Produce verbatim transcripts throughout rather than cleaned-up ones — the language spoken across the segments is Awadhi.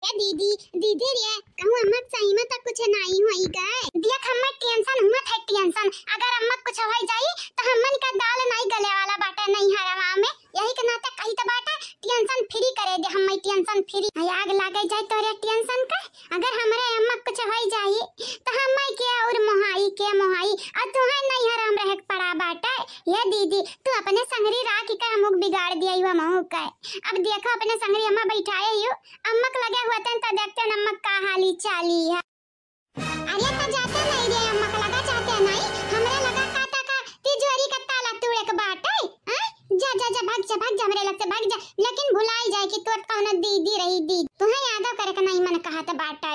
ए दीदी, दीदी रे, कहूँ अम्मा के सही में तो कुछ नाई होई गए। देख, हम्मे tension हुआ था, tension। अगर अम्मा के कुछ होई जाई, तो हम्मन का दाल नाई गले वाला बाटे नैहरवा में। यही के नाते कही तो बाटे, tension free करे दे हम्मे, tension free। आ, आग लागे जाए तोरे tension का। अगर हमरे अम्मा के कुछ होई जाई, तो हम्मे के और मोहाई, के मोहाई। आ तुहे नैहर में रहे के पड़ा बाटे। ये दीदी, तू अपने संगरी राखी के हमहू के बिगाड़ दिया, हुआ महू के। अब देखो, अपने संगरी अम्मा बैठाए ही हो, अम्मा के लगे हुआ तन त देखते न अम्मा का हाली चाली है। अरे त जाते नहीं रे, अम्मा के लगा जाते नहीं, हमरे लगा काता का तिजोरी का ताला तोड़े के बाटे, हैं? जा, जा, जा, भाग जा, भाग जा, हमरे लग से भाग जा, लेकिन भुलाई जाए कि तोर कौनो दीदी रही, दीदी। तुहे यादव करे के नहीं मन कहत बाटे।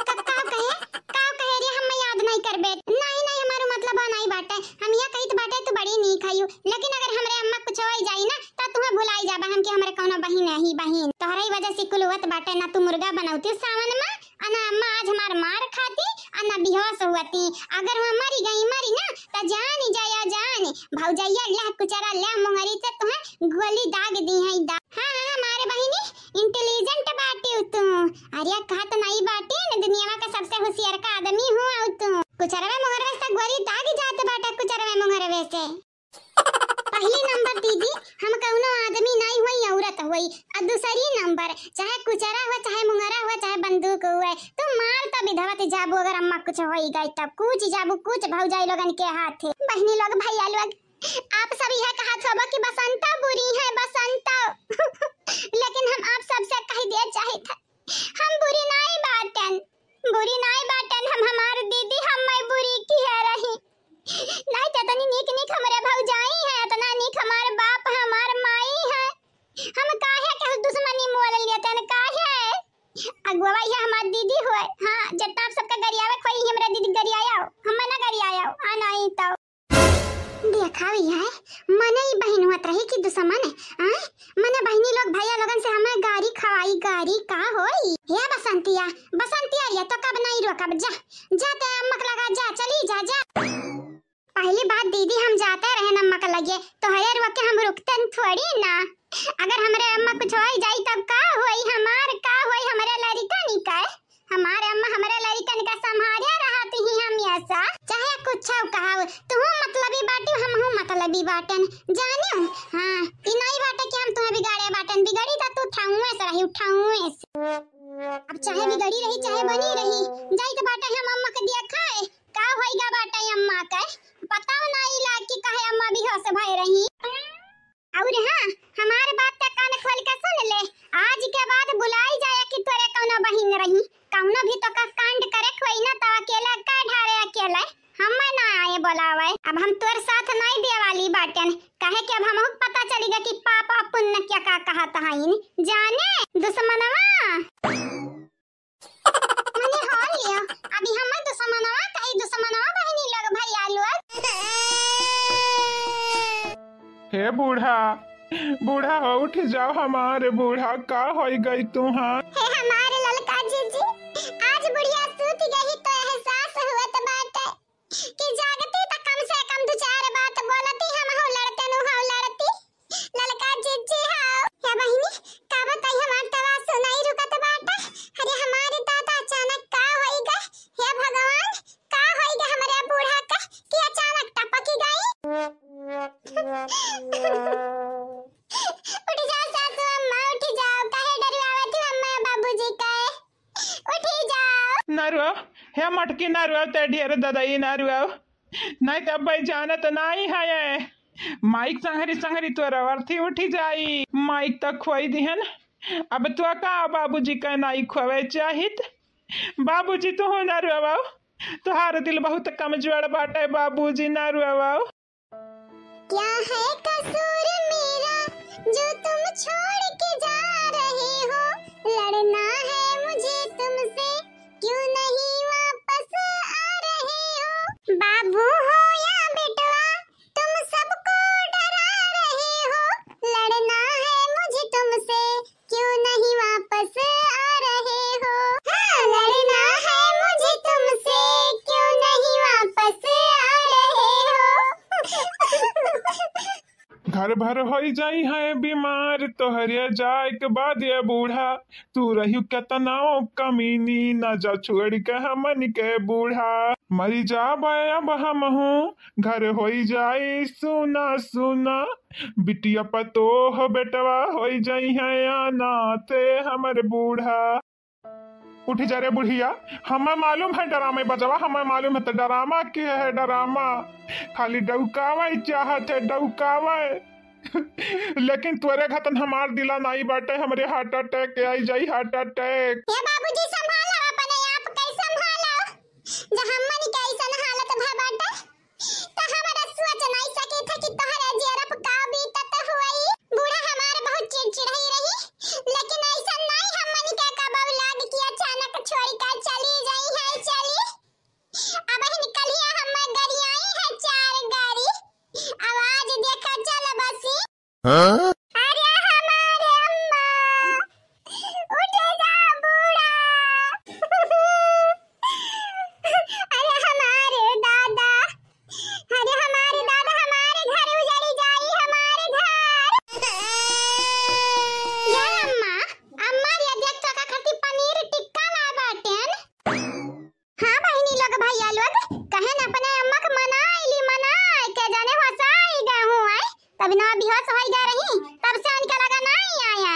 क-, का कहे, का कहे रे, हम याद नहीं करबे। नहीं, नहीं, हमारो मतलब नहीं बाटे। हम यह कहित बाटे, तू बड़ी नीक हयू, लेकिन अगर हमरे अम्मा कुछ होई जाई ना, त तुहे भुलाई जाबा हम कि हमरे कौनो बहिन रही, बहिन। तोहरे ही वजह से कुल होत बाटे, ना तू मुर्गा बनौती सावन में, आ ना अम्मा आज हमार मार खाती, आ ना बेहोश हुअती। अगर वह मरी गई, मरी ना, त जानी जाया जानी, भौजैया ल्या कुचरा ल्या मुंगरी से तुहे गोली दाग दी है, दा-, हाँ, हाँ, हमारे बहिनी, intelligent बाटी तू। अरे, कहत नहीं बाटी, न दुनिया का सबसे होशियार का आदमी हुआ तू। कुचरवे मुंगरवे से गोली दाग जात बाटे, कुचरवे मुंगरवे से। पहली नंबर दीदी, हम कौनो आदमी नहीं हुई, औरत हुई। आ दूसरी नंबर, चाहे कुचरा हुआ, चाहे मुंगरा हुआ, चाहे बंदूक हुआ, तू मार तो विधवत जाबू, अगर अम्मा कुछ होई गई तब कूच जाबू, कूच भौजाई लोगन के हाथे। बहिनी लोग, भैया लोग, आप सब यह कहत होबो कि बसंता बुरी है, बसंता। लेकिन हम आप सबसे कह दिया चाहित है, हम बुरी नाई बाटन, बुरी नाई बाटन, हम हमार दीदी हम्मे बुरी किहे रही। नाई जतनी नीक नीक हमरे भौजाई है, अतना नीक हमार बाप है, हमार माई है। हम काहे के दुश्मनी मोल लेतन, काहे? अगुआ ये हमार दीदी हुए। हाँ, जितना आप सबका गरियावे खोई, हमरा दीदी गरियाओ, हम ना गरियाओ, आ नहीं तो। देखा भी है, मने ही बहिन हुआ रही कि दुश्मन, आय? मने बहिनी लोग भैया लोगन से हमें गारी खवाई, गारी का होई? हे बसंतिया, बसंतिया, ये तो कब नहीं रोकब, जा, जा ते अम्मक लगा, जा, चली जा, जा। पहली बात दीदी, हम जाते रहे अम्मा के लगे, तोहरे रोक के हम रुकतन थोड़ी ना। अगर हमरे अम्मा कुछ होई जाई तब का होई हमार, का होई हमरे लड़िकन का? हमार अम्मा हमरे लड़िकन का संभारिया रहत ही हमेशा, चाहे कुछ कहाव। तुहू मतलबी बाटी, हमहू मतलबी बाटन, जानियो। हाँ, ई नहीं बाटे कि हम तुहे बिगाड़े बाटन, बिगड़ी त तू ठाउए से रही, ठाउए से। अब चाहे बिगड़ी रही, चाहे बनी रही, जाई त बाटे हम अम्मा के दिया खाए। का होइगा बाटे अम्मा के? पता ना इला कि काहे अम्मा बेहोश भय रही। और हाँ, हमार बात का कान खोल के सुन ले, आज के बाद बुलाई जाए कि तोरे कौनो बहिन रही, कौनो भी तो का कांड करे खोई ना तो अकेले का ढारे अकेले, हम ना आए बोलावे। अब हम तोर साथ नहीं दे वाली बाटन, काहे कि अब हमहू पता चली गया कि पाप और पुण्य क्या का कहत हईन, जाने दुश्मनवा। मने हो लियो, अभी हमर दुश्मनवा कही दुश्मनवा बहिनी लोग भैया लोग। हे बूढ़ा, बूढ़ा हो उठ जाओ हमारे बूढ़ा, का होई गई तुहार? हे हमारे ललका जीजी, आज बुढ़िया सूत गई तो एहसास हुअत बाटे कि जागती त कम से कम दो चार बात बोलती, हम हो लड़ते नु हो लड़ती। ललका जीजी हो। हे बहिनी, का बताई हमार तवा सुनाई रुकत बाटे। अरे हमारे दादा अचानक का होई गए? हे भगवान, का होई गए हमरे बूढ़ा का कि अचानक टपकी गई? उठ जाओ सासू अम्मा, उठ जाओ, काहे डरवावत हो अम्मा बाबूजी का? उठी जाओ। ना रुआओ, हे मटकी ना रुआओ, ते ढेर ददाई ना रुआओ। नहीं तो अब भाई जानत नहीं है। माइक संघरी संघरी तोरा अर्थी उठी जाई। माइक तक खोई दिहन। अब तो का बाबूजी का नाई खोवे चाहित। बाबूजी तू हो ना रुआओ। तुहार दिल बहुत कमजोर बाटे बाबूजी ना रुआओ। क्या है कसूर मेरा जो तुम छोड़ के जा रहे हो? लड़ना है मुझे तुमसे, क्यों नहीं वापस आ रहे हो? बाबू हो या बेटवा, तुम सबको डरा रहे हो। लड़ना है मुझे तुमसे, क्यों नहीं वापस आ रहे हो? हाँ, लड़ना है मुझे तुमसे, क्यों नहीं वापस आ रहे हो? घर भर होई जाई है बीमार तोहरे जाए के बाद ये बूढ़ा, तू रही केतना कमीनी, ना जा छोड़ के हमन के बूढ़ा। मरी जाबे अब हमहू, घर होई जाई सुना सुना, बिटिया पतोह बेटवा होई जाई है अनाथ हमर बूढ़ा। उठ जा रे बुढ़िया, हमें मालूम है डरामा बजवा, हमें मालूम है तो डरामा के है डरामा, खाली डौकावे चाहत है डौकावे। लेकिन तोरे घतन हमार दिला नाई बाटे, हमरे heart attack के आई जाई heart attack। हे बाबूजी, संभालो अपने आप के, संभालो। जब हमनी के ऐसन हालत भा बाटे, त हमरा सोच नाई सके था कि तोहरा जियरा पे का बीतत होई। बूढ़ा हमार बहुत चिड़चिड़ाई रही, लेकिन ऐसन नाई हमनी के कबऊ लाग कि अचानक छोड़ के चली जाई है, चली। अब ही निकलिया हम गरियाई है चार गाड़ी, आवाज देखा चल बसी। हाँ? अरे हमारे अम्मा, उठ जा बूढ़ा। अरे हमारे दादा, अरे हमारे दादा, हमारे घर उजड़ी जाई, हमारे घर। या अम्मा, अम्मा रे, देख तो का खातिर पनीर टिक्का ला बाटेन। हाँ बहिनी लोग, भैया लोग, कहेन अपने अम्मा के मनाई ली, मनाई के जाने हंसाई गए हूँ, आए तब ना बेहोश होई गए रही, तब से उनका लगा नहीं आया।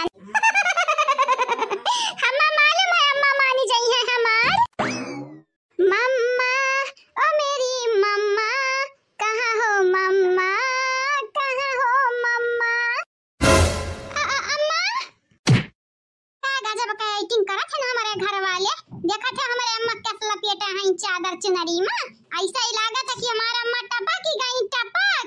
हम्मा मालूम है, अम्मा मानी जाई है हमार। मम्मा, ओ मेरी मम्मा, कहाँ हो मम्मा, कहाँ हो मम्मा? अ, अ, अम्मा, का गजब का acting करत है ना हमारे घर वाले। देखत है हमारे अम्मा कैसे लपेटे हैं चादर चुनरी में, ऐसा ही लागत है कि हमारे अम्मा टपक ही गई, टपक।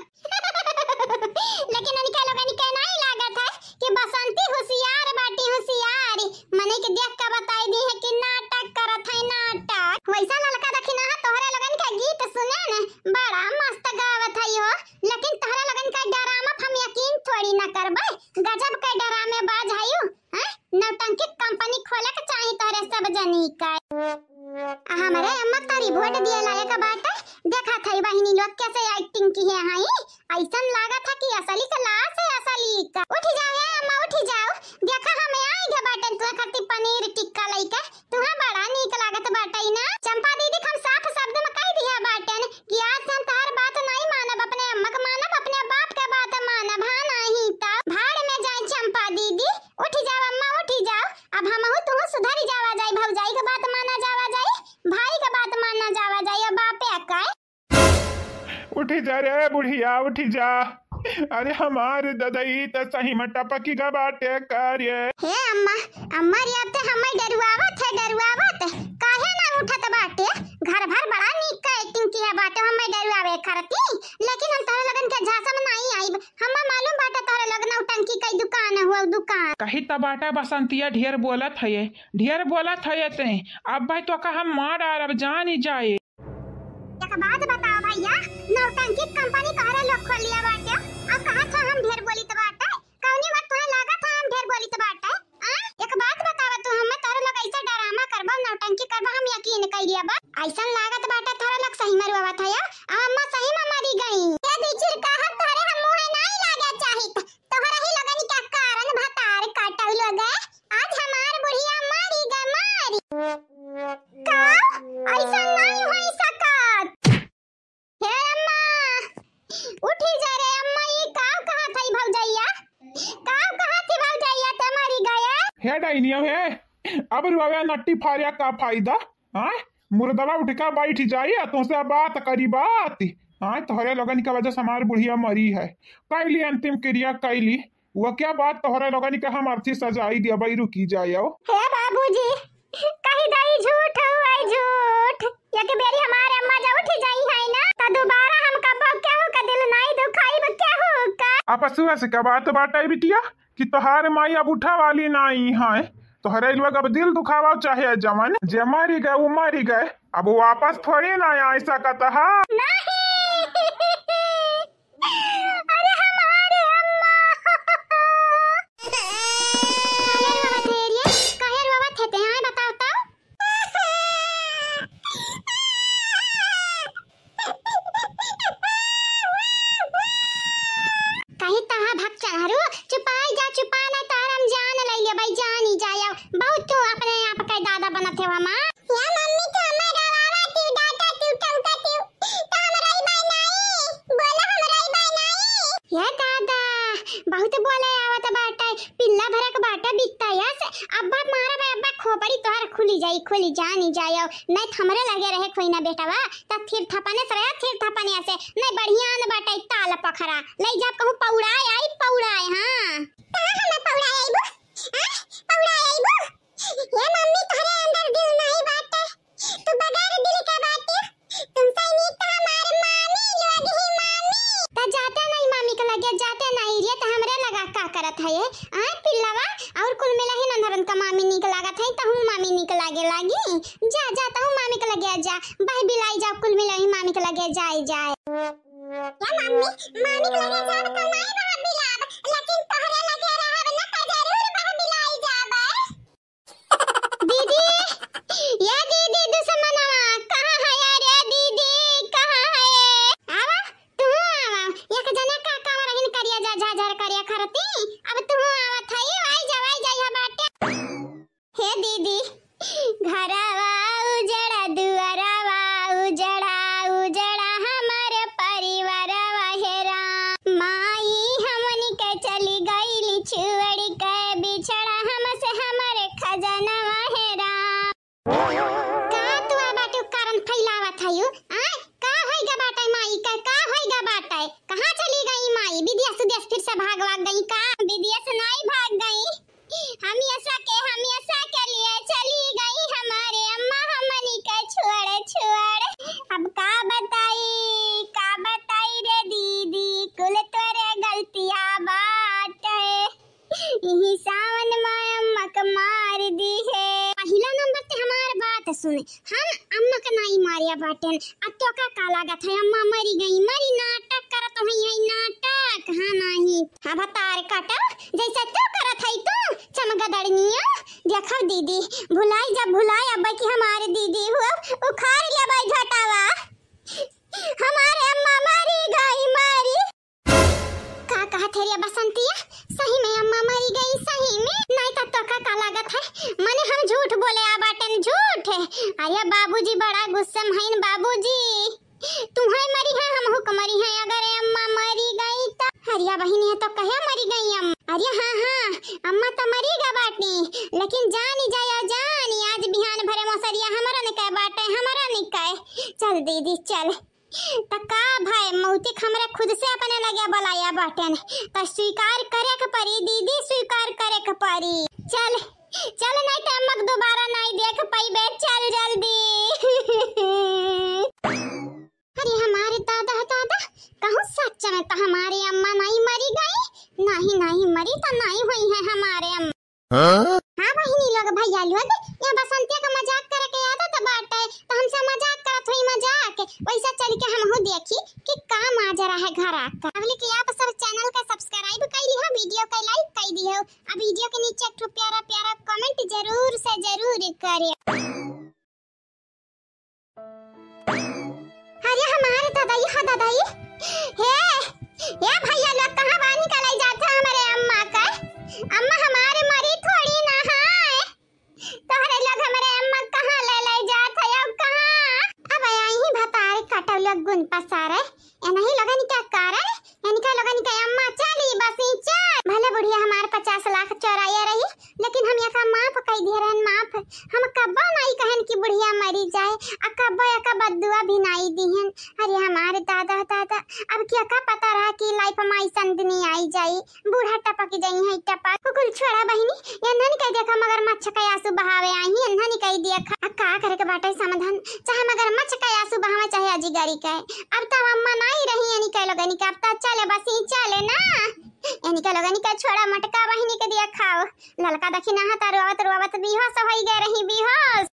लेकिन इनके लोगन के नहीं लागत है कि बसंती होशियार बाटी, होशियार। मने के देख के बताई दी है कि नाटक करत है, नाटक। वैसा ललका दखिना है तोहरे लोगन के गीत सुने न, बड़ा मस्त गावत है हो, लेकिन तोहरे लोगन का डरामा हम यकीन थोड़ी ना करबे। गजब के डरामेबाज है यू, हैं? नौटंकी कंपनी खोले के चाही तोहरे सब जनी का। आ हमरे अम्मा का रिपोर्ट दिए लायक बाटे, देखा था बहिनी लोग कैसे acting किहे हैं, ऐसन लागत है कि असली का लाश है, असली का। उठ जाओ हे अम्मा, उठ जाओ, देखा हम आई गए बाटे तुहे खातिर पनीर टिक्का लइके, तुहे बड़ा नीक लागत बाटे ना। चंपा दीदी, हम साफ शब्द में कह दिया बाटेन कि आज से हम तोहर बात नहीं मानब, अपने अम्मा के मानब, अपने बाप के बात मानब, हाँ नहीं तो भाड़ में जाए चंपा दीदी। उठ जाओ अम्मा, उठ जाओ, अब हमहू तुहू सुधर जावा जाई, भौजाई के बात माना जावा जाई, भाई के बात माना जावा जाई, अब बापे का। उठी जा रे बुढ़िया, उठी जा। अरे हमार ददई त सही में टपकी गा बाटे का रे। हे अम्मा, अम्मा रे, अब ते हमें डरुआवत है, डरुआवत। काहे ना उठत बाटे? घर भर बड़ा नीक का acting किया बाटे, हमें डरुआवे करती। लेकिन हम तोहरे लोगन के झांसा में नहीं आइब। हमें मालूम बाटे तोहरे लोग नौटंकी कई दुकान हुआ, दुकान। कही त बाटा बसंतिया ढेर बोलत है, ढेर बोलत है ते। अब भाई तो का हम मार डारब, जान ही जाए। एक बात बताओ भैया, नौटंकी कंपनी तोहरे लोग खोल लिया बाटे, अब कहा था हम ढेर बोलित बाटे, कौनी बात तोहे लागत है हम ढेर बोलित बाटे? आ? एक बात बतावा तू हमें, तोहरे लोग ऐसा डरामा करबा, नौटंकी करबा, हम यकीन कर लिया बा। ऐसन लागत बाटे तोहरे लोग सही मरुआवत है, आ अम्मा सही में मरी गई। ये बिचिर कहत तोहरे हम मुँह नहीं लागे चाहित, तोहरे ही लोगन के कारण भतार काटल लोग, आज हमार बुढ़िया मारी गा मारी। का? ऐसा नहीं होई सकत। हे अम्मा, उठी जा रे अम्मा, ई का कहत हई भौजैया? का कहत हई भौजैया, ते मरी गया? हे डाइनिया हे, अब रुआवे नट्टी फारिया का फायदा? हाँ? मुर्दवा उठ के बैठ जाई आ तुमसे बात करी बात। हाँ, तोहरे लोगन के वजह से हमार बुढ़िया मरी है। कैली अंतिम क्रिया कैली। वो क्या बात तोहरे लोगन के हम अर्थी सजाई दिया भाई, रुकी जाओ। हे बाबूजी, कही दई झूठ हुआ झूठ। एक बेरी हमारे अम्मा जब उठ जाई है ना, तो दोबारा हम कबो केहू का दिल नहीं दुखाइब, केहू का। आप सुबह से क्या बात बाटे बिटिया कि तोहार माई अब उठा वाली नहीं है? तोहरे लोग अब दिल दुखावा चाहे जवन, जे मरी गए वो मरी गए, अब वो वापस थोड़ी ना आ सकत है। नहीं। अरे हमारे अम्मा। काहे रोवत है रे? काहे रोवत है ते? हाँ, बताओ तो। कहीं तहाँ भक मामा। या मम्मी, तू हमें रोवावत हऊ, डांटत हऊ, टोकत हऊ, तो हम रोइबा नाई, बोला हम रोइबा नाई। या दादा, बहुत बोले आवत बाटे, पिल्ला भरक बाटे बित्ता यस, अब्बा मारब, अब्बा खोपड़ी तोहर खुली जाई, खुली जानी जायो, नहीं तो हमरे लगे रहे कोई ना बेटवा, त थिर थपने से रहे, थिर थपने से, नहीं बढ़िया न बाटे ताल पखरा, ले जा कहूँ पौड़ाए आई, पौड़ाए, हाँ। कहाँ हमें पौड़ाए आइबू? आ? पौड़ाए आइबू? ये मम्मी, तोहरे अंदर दिल नहीं बाटे, तू बगैर दिल के बाटे, तुमसे नीक तो हमारे मामी लोग ही मामी। त जाते नहीं मामी के लगे, जाते नहीं रे, त हमरे लगा का करत है ये? आ पिल्लवा, और कुल मिला ही नंदरन का मामी नीक लागत है, तहूँ मामी नीक लागे लागी। जा, जा, तहूँ मामी के लगे जा, बह बिलाई जा, कुल मिला ही मामी के लगे जाए, जाए। या मम्मी, मामी के लगे जाब त नाई बह बिलाब, लेकिन तोहरे लगे रहब न त जरूर बह बिलाई जाब। दीदी, या दीदी दुश्मनवा, कहाँ है रे दीदी, कहाँ है? आवा, तू आवा, एक जने का कावर हिन करिया जा, झाझर करिया खरती, अब तू आवा थई, आई जा, आई जा, यह बाटे। हे दीदी, घरवा उजड़ा, दुअरवा उजड़ा, उजड़ा हमर परिवारवा हे राम। माई हमनी के चली गईली छोड़ के बिछड़ा, हमसे हमरे खजनवा हे राम। का तू आ बाटू कारण फैलावत हयू? आय, का होइगा बाटे माई के? का होइगा बाटे? कहाँ चली गई माई? विदेश उदेश फिर से भाग वाग गई का? विदेश नाई भाग गई। हमेशा के, हमेशा के लिए चली गई हमारे अम्मा, हमनी के छोड़, छोड़। अब का बताई, का बताई रे दीदी, कुल तोरे गलतिया बाटे। इही सावन में अम्मा के मार दी है। पहिला नंबर ते हमार बात सुन, हम अम्मा के नाई मारिया बाटेन। आ तोका का लागत है अम्मा मरी गई? मरी, नाटक करत होई है, नाटक। हाँ नाई। हाँ भतार काटा, जैसे तू करत है तू चमगदड़निया। देखो दीदी, भुलाई जब भुलाई अब कि हमारे दीदी हो उखाड़ लिया भाई घटावा। हमारे अम्मा मरी गई, मरी। का कहत है रे बसंतिया? सही में अम्मा मरी गई, सही में? नहीं तो तोका का लागत है? मने हम झूठ बोले आ बाटेन, झूठ। अरे बाबूजी बड़ा गुस्सा में हईन बाबूजी। तुहैं मरी है, हमहू क मरी है, अगर अम्मा मरी गई त। अरे बहिनी है तो कहे मरी गई अम्मा? अरे हाँ, हाँ, अम्मा तो मरी गा बाटी, लेकिन जानी जाया जानी, आज बिहान भरे मौसरिया हमरा निकाय बाटे, हमरा निकाय। चल दीदी चल। त का भाई, मौतिक हमरे खुद से अपने लगे बुलाया बाटेन, त स्वीकार करे के परी दीदी, स्वीकार करे के परी। चल, चल, नहीं त अम्मा के दोबारा नहीं देख पइबे, चल जल्दी। अरे हमारे दादा, दादा, कहूँ सच में त हमारे अम्मा नहीं मरी गई, नहीं, नहीं मरी त नहीं हुई है हमारे अम्मा। हाँ? हाँ बहिनी लोग, भैया लोग, यह बसंतिया का मजाक करे के आदत बाटे, त हमसे मजाक करत हुई मजाक। वैसा चल के हमहू देखी कि का माजरा है घरा का। अब लेके आप सब channel का subscribe कर लिहा, video का like कर दिहो, अब video के नीचे एक ठो प्यारा प्यारा comment जरूर से जरूर करे। अरे हमारे दादाई, हाँ दादाई। हे, ए भैया लोग, कहाँ बानी का लई जात है हमारे अम्मा का? अम्मा हमारे मरी थोड़ी ना है। तोहरे लोग हमारे अम्मा कहाँ ले लई जात है, अब कहाँ? अब यही भतारे कटौलक गुन पसारे। एनही लोगन का कारण, एनका लोगन के अम्मा चली बसी चल। भले बुढ़िया हमार पचास लाख चोराया रही, लेकिन हम एका माफ कई दिए रहन, माफ। हम कब्बो नाई कहन कि बुढ़िया मरी जाए, आ कब्बो एका बद्दुआ भी नाई दिहन। अरे हमारे दादा, दादा, अब क्या का पता रहा कि life में ऐसन दिन आई जाई, बूढ़ा टपक जाई है टपक। कुल छोड़ा बहिनी, एन्हन कह देखा मगरमच्छ के आंसू बहावे आई, एन्हन कह देखा। आ का करे के बाटे समाधान, चाहे मगरमच्छ के आंसू बहावे, चाहे अजिगरी के। अब त अम्मा नाई रही, एनी के लोगनी के, अब त चले बसी चले ना। एनी के लोगनी के छोड़ा, मोटका बहिनी के दिया खाओ। ललका देखी नहाता रोवत रोवत बेहोश होई गए रही, बेहोश।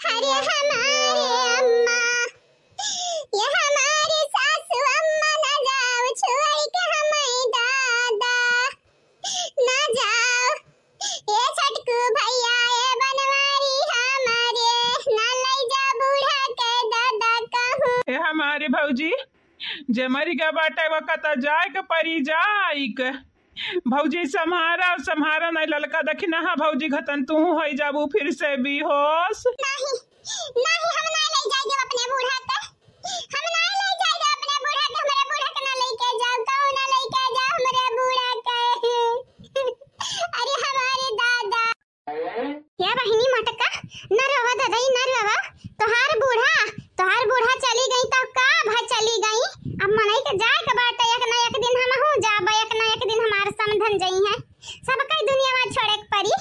अरे हमारे अम्मा, ये हमारे सासू अम्मा, ना जाओ छोड़ के हमें दादा, ना जाओ। ए छोटकू भैया, ए बनवारी हमारे, ना ले जा बूढ़ा के दादा कहूँ। ए हमारे भौजी, जे मरी गए बाटे, वकता जाए के परी, जाए के। भौजी सम्हारा, सम्हारा नहीं ललका दखिना, हाँ भौजी घतन तू होइ जाबू फिर से बेहोश। नहीं, नहीं, हम ना ले जाए देब अपने बूढ़ा के। हम ना ले जाए देब अपने बूढ़ा के, हमरे बूढ़ा के ना लेके जाओ, कहूँ ना लेके जाओ हमरे बूढ़ा के। अरे हमारे दादा। हे बहिनी मोटका, न रोवा ददई, न रोवा। तोहार बूढ़ा, तोहार बूढ़ा चली गई तब का भा चली गई? अब मनई के जाए के बाटे, एक ना एक दिन हमहू जाब, एक ना एक दिन हमार समधन जइहैं। सबके दुनिया में छोड़े के पड़ी।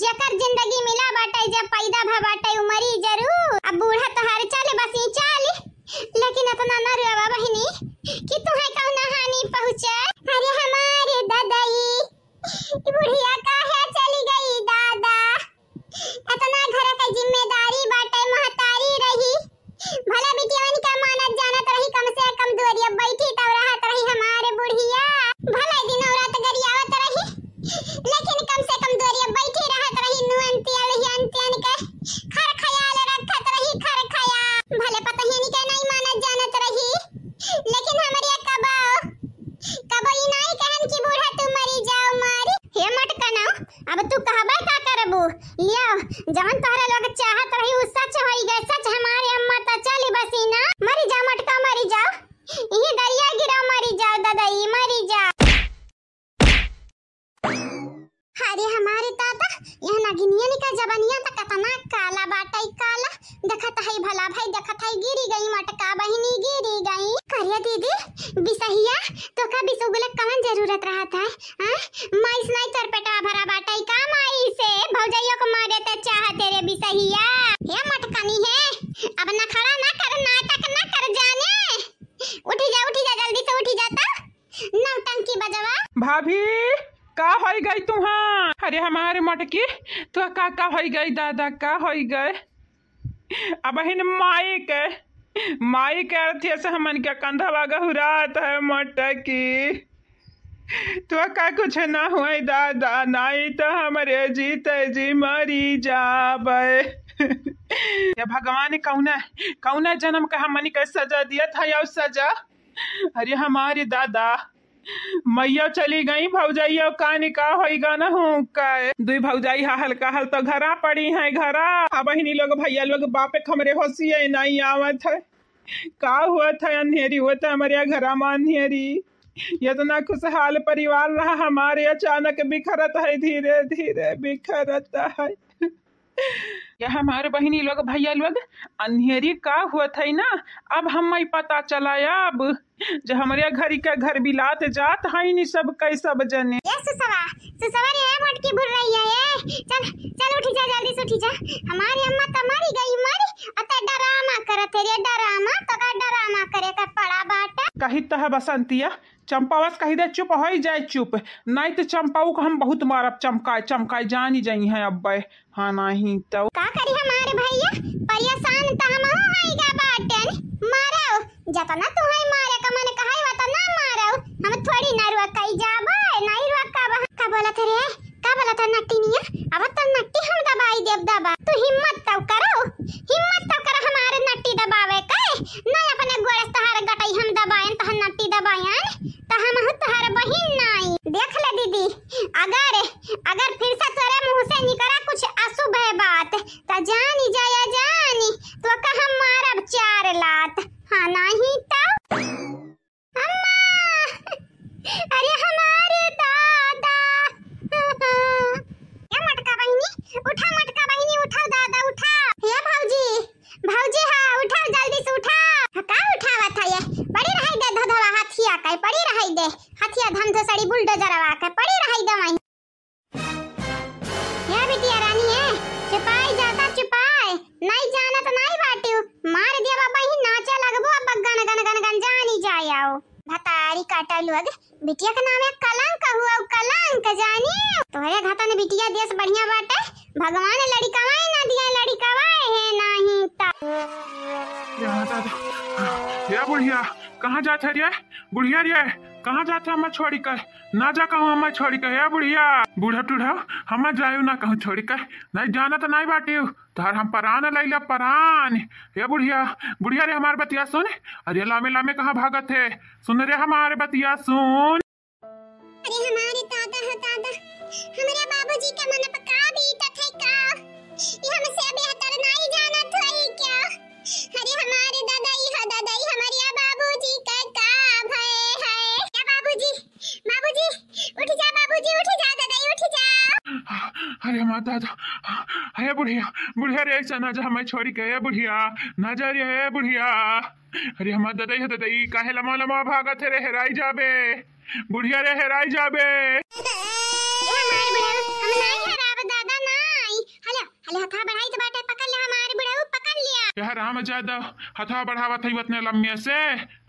जेकर जिंदगी मिला बाटे, जब पैदा भा बाटे, उ मरी जरूर। अब बूढ़ा तोहार चल बसी चल, लेकिन इतना न रोवा बहिनी कि तुहे कौनो हानि पहुँचे। अरे हमारे ददई, ई बुढ़िया काहे चली गई दादा? इतना घर के जिम्मेदारी बाटे, महतारी रही, भला बिटियवन का मानत जानत रही, कम से कम दुआरिया बैठी तब रहत रही हमारे बुढ़िया। भले दिन औरत गरियावत रही, लेकिन कम से कम दुआरिया बैठी रहत रही, नुअन तियन हियन तियन के खर खयाल रखत रही, खर खयाल। भले पतहियन के नहीं मानत जानत रही, लेकिन हमरे कबो, कबो ई नाई कहन कि बूढ़ा तू मरी जाओ, मरी। हे मटकनो, अब तू कहबे का करबू? लियो, जवन तोहरे लोग चाहत रही, उ सच होई गए, सच हमारे अम्मा त चली बसी ना। मरी जा मटका, मरी जाओ, इही दरिया गिरा, मरी जाओ ददई, मरी जा। अरे हमारे दादा, यह नगिनियन का जबनिया त कतना काला बाटई काला। देखत हई भला भाई, देखत हई, गिरी गई मटका बहिनी, गिरी गई। करिया दीदी, बिसहिया, तोका बिसुगुले कवन जरूरत रहत है? हाँ? माई से नहीं तोर पेटवा भरा बाटई का माई से? भौजइयो को मारे ते चाहते रे बिसहिया। हे मटकनी है, अब नखड़ा ना कर, नाटक ना कर जाने। उठी जा, उठी जा, जल्दी से उठी जा त। नौटंकी बजवा। भाभी, का होई गई तुहाँ? अरे हमारे मटकी, तू का, का होई गई दादा, का होई गए? अबहिन माई के, माई के अरथिया से हमन के कंधवा गहुरात है मटकी। तू का कुछ ना हुए दादा, नाई तो हमरे जीते जी मरी जाबे। या भगवान, कौना, कौना जन्म का हमन के सजा दिया था, या सजा अरे हमारे दादा, मइया चली गई, भौजाई और का निकाह होई गा ना हो का। दुई भौजाई हा हल्का हल तो घरा पड़ी है, घरा। अब बहिनी लोग, भैया लोग, बापे हमरे होशिये नहीं आवत है। का हुआ था, अन्हेरी हुआ था हमारे यहाँ घरा में, अन्हेरी। इतना खुशहाल परिवार रहा हमारे, अचानक बिखरत है, धीरे धीरे बिखरत है। या हमार बहिनी लोग, भैया लोग, अन्हेरी का हुआ था ना, अब हमें पता चला। अब जो हमरे घरी के घर बिलात जात है नी सब कई सब जने। ए सुसवा, सुसवा रे, ए मोटकी बुढ़ रही है, ए, चल, चल उठी जा, जल्दी से उठी जा। हमारी अम्मा तो मरी गई, मरी, अत डरामा करत है रे, डरामा, तो का डरामा करे का पड़ा बाटा। कही तो है बसंतिया, चंपावस कही दे चुप होई जाए चुप, नहीं तो चंपाऊ को हम बहुत मारब, चमकाए चमकाए जानी जाई हैं अब्बे। हाँ नहीं तो। का करी हमारे भैया, परेशान तो हम होई गा बाटेन। मारो, जतना तुहई मारे का मन कहई वतना मारो, हम थोड़ी ना रुआ कई जाबे, नहीं रुआ का बहा। का बोलत रे? का बोलत है नट्टिनिया? अब तो नट्टी हम दबाई देब दबा। तू हिम्मत तो करो, हिम्मत तो करो हमारे नट्टी दबावे के। नहीं अपने गोड़े से तोहार गटई हम दबाएन, तोहार नट्टी दबाएन, तो हम हूँ तोहार बहिन नाई। देख ले दीदी, अगर, अगर फिर से तोरे मुँह से निकला कुछ अशुभ है बात, तो जानी जाया जानी, तो का हम मारब चार लात। हाँ नहीं तो। अम्मा! अरे हमारे दादा! ए मोटका बहिनी, उठा मोटका बहिनी, उठा दादा, उठा। हे भौजी, भौजी हाँ, उठा जल्दी से उठा। हाँ, का उठावा था ये? पड़ी रही दे धधवा हथिया का, पड़ी रही दे। हथिया धमधो सड़ी बुलडोजरवा का, पड़ी रही दे वहीं। हे बिटिया रानी है, चुपाई जाता चुपाई, नहीं जानत नहीं बाटिउ, मार दिया बाबा ही नाचे लगबो अब गन गन गन गन जानी जाए आओ। भतारी काटा लोग, बिटिया के नामे कलंक हुआ, उ कलंक जानी। तोहरे घाटा ने बिटिया देश बढ़िया बाटे, भगवान लड़िकवाए ना दिया, लड़िकवाए है नहीं ता। या दादा, या बुढ़िया, कहाँ जात है रे? बुढ़िया रे, कहाँ जात है हमें छोड़ी कर? ना जा कहूँ हमें छोड़ी कर, या बुढ़िया। बूढ़ा टूढ़ा, हमें जायु ना कहूँ छोड़ी कर। नहीं जाना तो नहीं बाटिउ, तोहर हम परान लैला परान। या बुढ़िया, बुढ़िया रे हमार बतिया सुन। अरे लामे लामे कहाँ भागत है? सुन रे हमार बतिया सुन। अरे हमारे तो हमरा बाबूजी के मन पर का बीतत है का? ई हमसे बेहतर नाहीं जानत होई क्या? अरे हमारे ददई हो ददई, हमरिया बाबूजी के का भय है? या बाबूजी, बाबूजी, उठ जा बाबूजी, उठ जा ददई, उठ जा। अरे हमार दादा, हे बुढ़िया, बुढ़िया रे, ऐसा ना जा हमें छोड़ी के, ए बुढ़िया, ना जा रे, ए बुढ़िया। अरे हमार ददई हो ददई, काहे लमा लमा भागत है रे, हेराई जाबे। बुढ़िया रे, हेराई जाबे। ए हमार बुढ़ऊ, हम नाहीं हेराब दादा, नाहीं। हले, हले हथवा बढ़ाई तो बाटे, पकड़ ले हमार बुढ़ऊ, पकड़ लिया। यह राम ज्यादा हथवा बढ़ावत है उतने लम्बे से,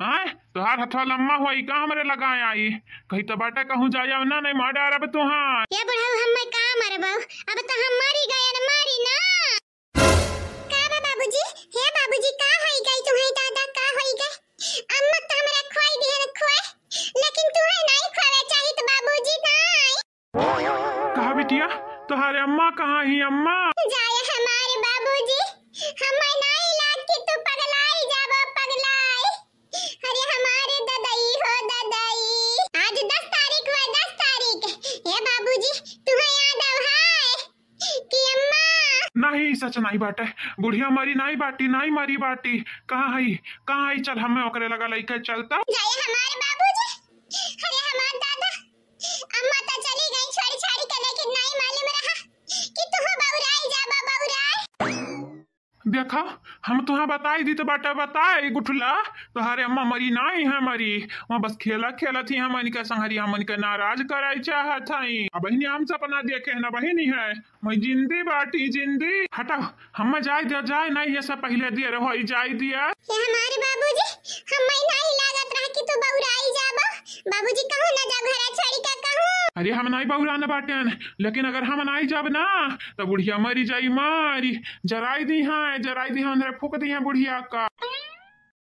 आय? तोहार हथवा लम्बा होई का हमरे लगा आई? कहीं तो बाटे कहूँ जाया ना, नहीं मार डारब तुहार। ए बुढ़ऊ, हम मैं का मरबऊ? अब तो हम मरी गए न, मरी ना। का बा बाबूजी? हे बाबूजी, का होई गई तुम्हें दादा, का होई गई? अम्मा तो हमरा खोई दिहन खोए, लेकिन तुम्हें नहीं खोवे चाहित बाबूजी, नहीं। कहा बिटिया, तोहारे अम्मा कहाँ ही अम्मा? जाए हमारे बाबूजी, हमें नहीं लाग कि तू पगलाई जाबो पगलाई। अरे हमारे ददई हो ददई, आज दस तारीख हुआ, दस तारीख। हे बाबूजी, तुम्हें याद आव है कि अम्मा। नहीं, सच नहीं बाटे। बुढ़िया मरी नहीं बाटी, नहीं मरी बाटी। कहाँ है, कहाँ है? चल, हमें ओकरे लगा लइके चलता। जाए हमारे बाबूजी, अरे हमार दादा, अम्मा तो चली गई छोड़ छाड़ी के, लेकिन नहीं मालूम रहा कि तू बउराई जाबा, बउराई। देखा, हम तुहा बताई दी तो बाटा बताई गुठला, तोहारे अम्मा मरी नाई है मरी, वहाँ बस खेला खेलत ही हमन के संगरी, हमन के नाराज कराई चाहत हई। अबहिनी हम सपना देखे है ना बहिनी है, मैं जिंदी बाटी जिंदी। हटा, हम जाए दिया, जाए नहीं, ये सब पहले दिए रहो, ई जाए दिया। ये हमारे बाबूजी, हम मैं नहीं लागत रहा कि तू बउराई जाबा। बाबूजी कहूँ ना जा घरा छोड़ी का कहूँ। अरे हम नहीं बउरान बाटेन, लेकिन अगर हम नहीं जब ना तो बुढ़िया मरी जाई मारी, जराई दी है, जराई दी है, अंदर फूक दी है बुढ़िया का।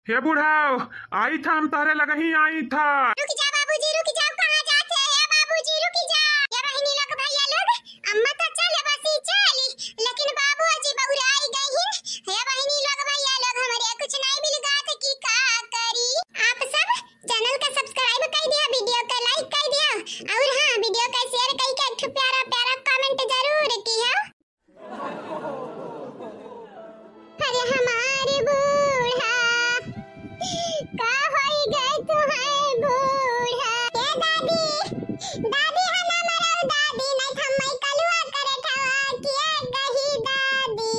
हे बुढ़ाओ, आई था हम तोहरे लगही आई था। रुक जा बाबूजी, रुक जाओ, कहाँ जाते हैं? हे बाबूजी रुक जा। ये बहिनी लोग भैया लोग, अम्मा तो चल बसी चली, लेकिन बाबूजी बउराई गई हैं। हे बहिनी लोग भैया लोग, हमरे कुछ नहीं मिल गात की का करी। आप सब channel का subscribe कर दिया, video का like कर दिया, और हाँ, video का share करके एक ठो प्यारा प्यारा comment जरूर किया। अरे हमारे बूढ़ा, का होई गए तुम्हें बूढ़ा? ए दादी, दादी हना मरल दादी, नहीं थम्मई कलुआ करे ठवा किया गही दादी।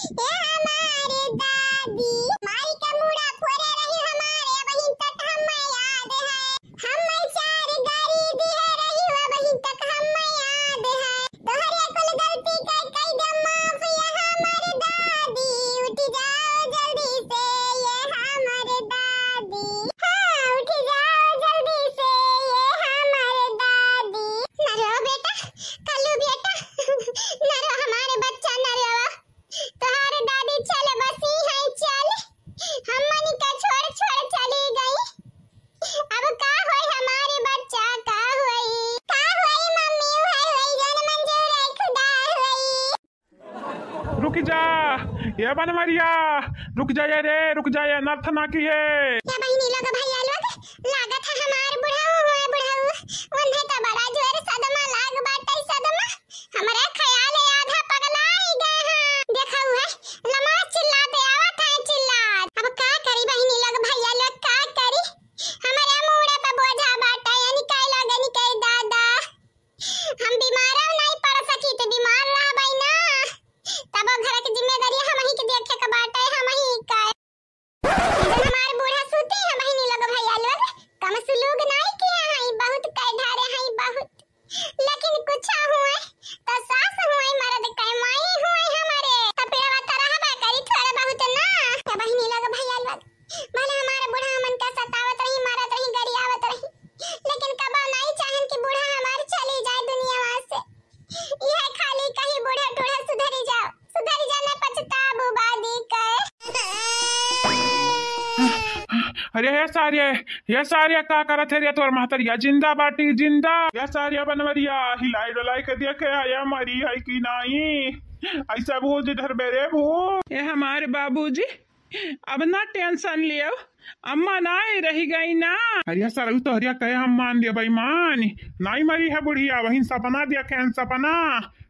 ए हमारे दादी, माई के मुड़ा फोरे रही हमारे, वहीं तक हमें याद है। हम्मे चार गारी दिहे रही, वही तक हम्मे याद है। तोहरे कुल गलती के कई दे माफ, ये हमर दादी। उठ जाओ जल्दी से, ये हमर दादी। हाँ, उठ जाओ जल्दी से, ये हमर दादी। न रो बेटा, कल्लू बेटा, न रो हमारे बच्चा, न रोवा। तोहार दादी चल बसी है, चल। हमनी के छोड़, छोड़ चली गई। अब का होई हमारे बच्चा, का होई? का होई मम्मी, उहे होई जौन मंजूर है खुदा होई। रुक जा, ये बनवरिया, रुक जा ये रे, रुक जा ये अनर्थ ना किए। ये बहिनी लोग, भैया लोग, लागत है हमार बुढ़ऊ हुए, बुढ़ऊ, उन्हें तो बड़ा जोर सदमा लाग बाटे, सदमा। हमरे ख्याल है आधा पगलाई गए हैं। देखा हुए, लमाज चिल्लाते आवत है, चिल्लात। अब का करी बहिनी लोग, भैया लोग, का करी? हमरे मूड़े पे बोझा बाटे, यानी कई लोगन के दादा। हम बीमार नहीं पड़ सकी, तो बीमार रहबै ना। तब घर के जिम्मेदारी हमही के देखे के बाटे, हमही का। जब हमार बूढ़ा सूती है बहिनी लोग, भैया लोग, कम सुलूक नाई किया है, बहुत कह ढारे हैं, बहुत। लेकिन कुछ हुए, तो सास हुए, मर्द के माई हुए हमारे। तो पिड़वा तो रहबा करी थोड़ा बहुत ना। तो बहिनी लोग, भैया लोग, भले हमारे बूढ़ा हमन का सतावत रही, मारत रही, गरियावत रही, लेकिन कबो नाई चाहन कि बूढ़ा हमार चली जाए दुनिया से। यह खाली कही, "बूढ़ा टूढ़ा सुधरी जाओ, सुधरी जाना, पछताबू बादी के।" अरे हे सारे, हे सारे, का करत है रे तोर महतरिया? जिंदा बाटी, जिंदा। हे सारे बनवरिया, हिलाई डोलाई के देखे, आया मरी है कि नाई? ऐसा भूत धरबे रे भूत। ए हमारे बाबूजी, अब ना tension लियो, अम्मा नाई रहि गई ना। अरे सरऊ, तोहरिया कहे हम मान लियो बेईमान, नाई मरी है बुढ़िया, वही सपना देखे हैं, सपना,